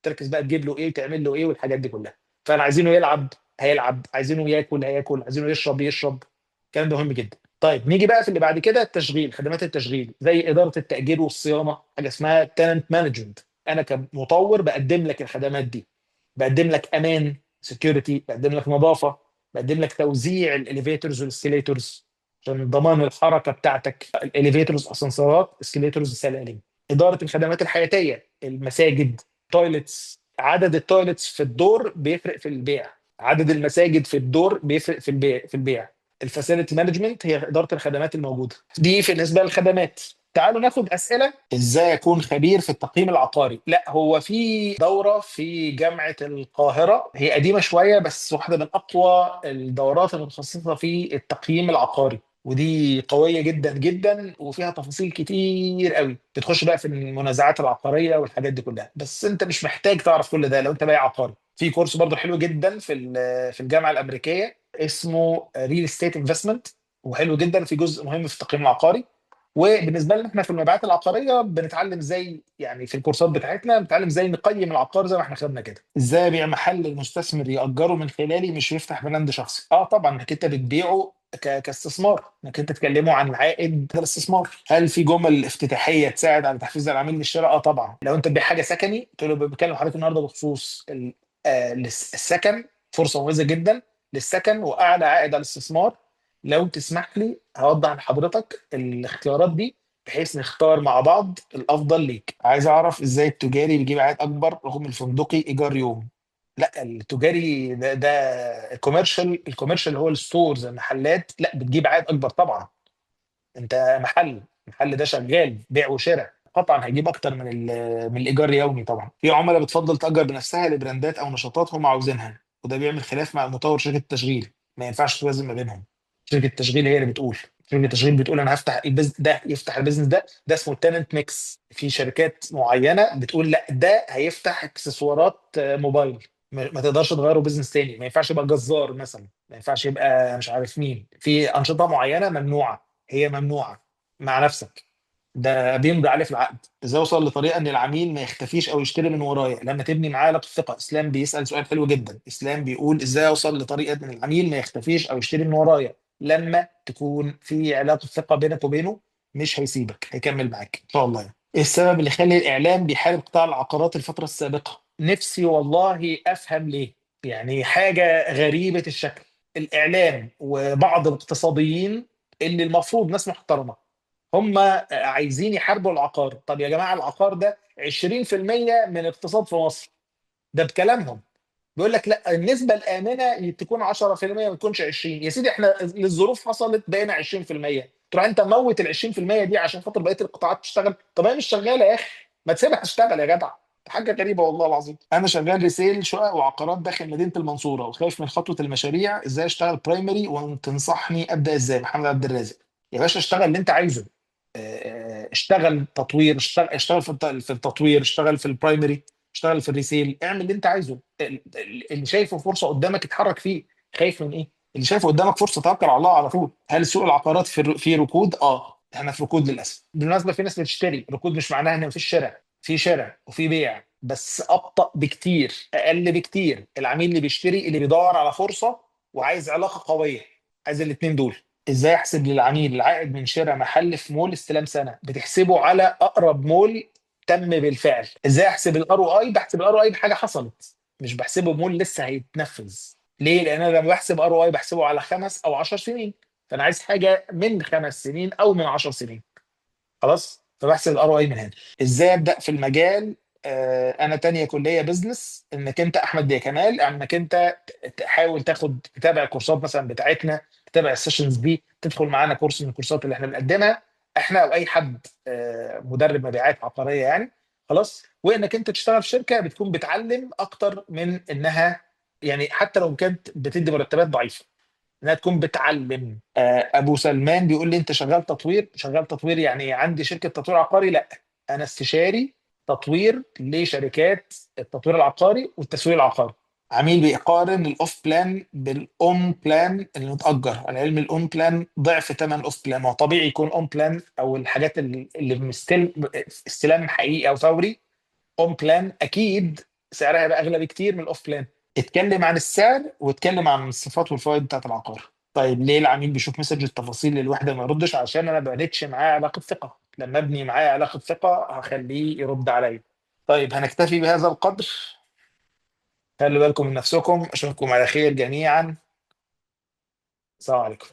تركز بقى تجيب له ايه وتعمل له ايه والحاجات دي كلها. فانا عايزينه يلعب هيلعب، عايزينه ياكل هياكل، عايزينه يشرب يشرب. الكلام ده مهم جدا. طيب نيجي بقى في اللي بعد كده، التشغيل، خدمات التشغيل زي ادارة التاجير والصيانه، حاجة اسمها tenant management. انا كمطور بقدم لك الخدمات دي، بقدم لك امان security، بقدم لك نظافة، بقدم لك توزيع ال elevators وال escalators عشان ضمان الحركة بتاعتك. ال elevators اسانسيرات، escalators سلالم. ادارة الخدمات الحياتية، المساجد، toilets. عدد ال toilets في الدور بيفرق في البيع، عدد المساجد في الدور بيفرق في البيع. ال facility management هي ادارة الخدمات الموجودة دي. بالنسبة للخدمات، تعالوا ناخد اسئلة. ازاي اكون خبير في التقييم العقاري؟ لا، هو في دوره في جامعه القاهرة، هي قديمة شوية بس واحدة من اقوى الدورات المتخصصة في التقييم العقاري، ودي قوية جدا جدا وفيها تفاصيل كتير قوي. بتخش بقى في المنازعات العقارية والحاجات دي كلها، بس انت مش محتاج تعرف كل ده لو انت بايع عقاري. في كورس برضو حلو جدا في الجامعة الامريكية اسمه real estate investment، وحلو جدا، في جزء مهم في التقييم العقاري. وبالنسبة لنا احنا في المبيعات العقارية بنتعلم ازاي، يعني في الكورسات بتاعتنا بنتعلم ازاي نقيم العقار زي ما احنا خدنا كده. ازاي ابيع محل المستثمر ياجره من خلالي مش يفتح brand شخصي؟ اه طبعا، انك انت بتبيعه كاستثمار، انك انت تكلمه عن العائد ده الاستثمار. هل في جمل افتتاحيه تساعد على تحفيز العميل للشراء؟ اه طبعا. لو انت تبيع حاجة سكني تقول له بكلم حضرتك النهارده بخصوص السكن، فرصة مميزة جدا للسكن واعلى عائد على الاستثمار. لو تسمح لي هوضح لحضرتك الاختيارات دي بحيث نختار مع بعض الافضل ليك. عايز اعرف ازاي التجاري بيجيب عائد اكبر رغم الفندقي ايجار يوم؟ لا، التجاري ده ال commercial، ال commercial اللي هو ال stores، المحلات، لا بتجيب عائد اكبر طبعا. انت محل ده شغال بيع وشراء، قطعا هيجيب اكتر من الايجار اليومي طبعا. في عملاء بتفضل تاجر بنفسها لبراندات او نشاطات هم عاوزينها، وده بيعمل خلاف مع المطور شركة التشغيل. ما ينفعش توازن ما بينهم. شركة التشغيل هي اللي بتقول، شركة التشغيل بتقول انا هفتح ال business ده، يفتح ال business ده، ده اسمه tenant mix. في شركات معينة بتقول لا، ده هيفتح اكسسوارات موبايل، ما تقدرش تغيره business تاني. ما ينفعش يبقى جزار مثلا، ما ينفعش يبقى مش عارف مين. في انشطة معينة ممنوعة، هي ممنوعة مع نفسك، ده بيمضي عليه في العقد. ازاي اوصل لطريقه ان العميل ما يختفيش او يشتري من ورايا؟ لما تبني معاه علاقة ثقة. اسلام بيسال سؤال حلو جدا. اسلام بيقول ازاي اوصل لطريقه ان العميل ما يختفيش او يشتري من ورايا؟ لما تكون في علاقة ثقة بينك وبينه مش هيسيبك، هيكمل معاك ان شاء الله. يعني ايه السبب اللي خلي الاعلام بيحارب قطاع العقارات الفترة السابقة؟ نفسي والله افهم ليه، يعني حاجة غريبة الشكل. الاعلام وبعض الاقتصاديين اللي المفروض ناس محترمه هم عايزين يحاربوا العقار. طب يا جماعة، العقار ده 20% من الاقتصاد في مصر، ده بكلامهم. بيقول لك لا، النسبة الامنة تكون 10%، ما تكونش 20. يا سيدي احنا للظروف حصلت بقينا 20%، تروح انت موت ال 20% دي عشان خاطر بقية القطاعات تشتغل؟ طب هي مش شغالة يا اخي، ما تسيبها تشتغل يا جدع. حاجة غريبة والله العظيم. انا شغال resale شقق وعقارات داخل مدينة المنصورة، وخايف من خطوة المشاريع. ازاي اشتغل primary وتنصحني ابدا ازاي؟ محمد عبد الرازق. يا باشا اشتغل اللي انت عايزه، اشتغل تطوير، اشتغل في التطوير، اشتغل في ال primary، اشتغل في ال resale، اعمل اللي انت عايزه. اللي شايفه فرصة قدامك اتحرك فيه. خايف من ايه؟ اللي شايفه قدامك فرصة توكل على الله على طول. هل سوق العقارات في ركود؟ احنا في ركود للاسف. بالمناسبة في ناس بتشتري، ركود مش معناها ان مفيش شراء، في شراء وفي بيع، بس ابطا بكتير، اقل بكتير. العميل اللي بيشتري اللي بيدور على فرصة وعايز علاقة قوية، عايز الاثنين دول. ازاي احسب للعميل العائد من شراء محل في مول استلام سنة؟ بتحسبه على اقرب مول تم بالفعل. ازاي احسب ال ROI؟ بحسب ال ROI بحاجة حصلت، مش بحسبه مول لسه هيتنفذ. ليه؟ لان انا لما بحسب ROI بحسبه على 5 او 10 سنين، فانا عايز حاجة من 5 سنين او من 10 سنين، خلاص، فبحسب ال ROI من هنا. ازاي ابدا في المجال؟ انا تانية كليه business. انك انت احمد يا كمال، انك انت تحاول تتابع الكورسات مثلا بتاعتنا، تتابع ال sessions دي، تدخل معانا كورس من الكورسات اللي احنا بنقدمها احنا او اي حد مدرب مبيعات عقارية يعني، خلاص. وانك انت تشتغل في شركة بتكون بتعلم اكتر من انها، يعني حتى لو كانت بتدي مرتبات ضعيفة، انها تكون بتعلم. ابو سلمان بيقول لي انت شغال تطوير؟ شغال تطوير يعني عندي شركة تطوير عقاري؟ لا، انا استشاري تطوير لشركات التطوير العقاري والتسويق العقاري. عميل بيقارن ال off plan بال on plan اللي متأجر، على العلم ال on plan ضعف ثمن ال off plan. ما هو طبيعي يكون on plan او الحاجات اللي مستلم استلام حقيقي او فوري، on plan اكيد سعرها هيبقى اغلى بكتير من ال off plan. اتكلم عن السعر واتكلم عن الصفات والفوائد بتاعت العقار. طيب ليه العميل بيشوف message التفاصيل للوحدة ما يردش؟ عشان انا ما بنيتش معاه علاقة ثقه. لما ابني معاه علاقة ثقة هخليه يرد عليا. طيب هنكتفي بهذا القدر. خلوا بالكم من نفسكم، اشوفكم على خير جميعا. السلام عليكم.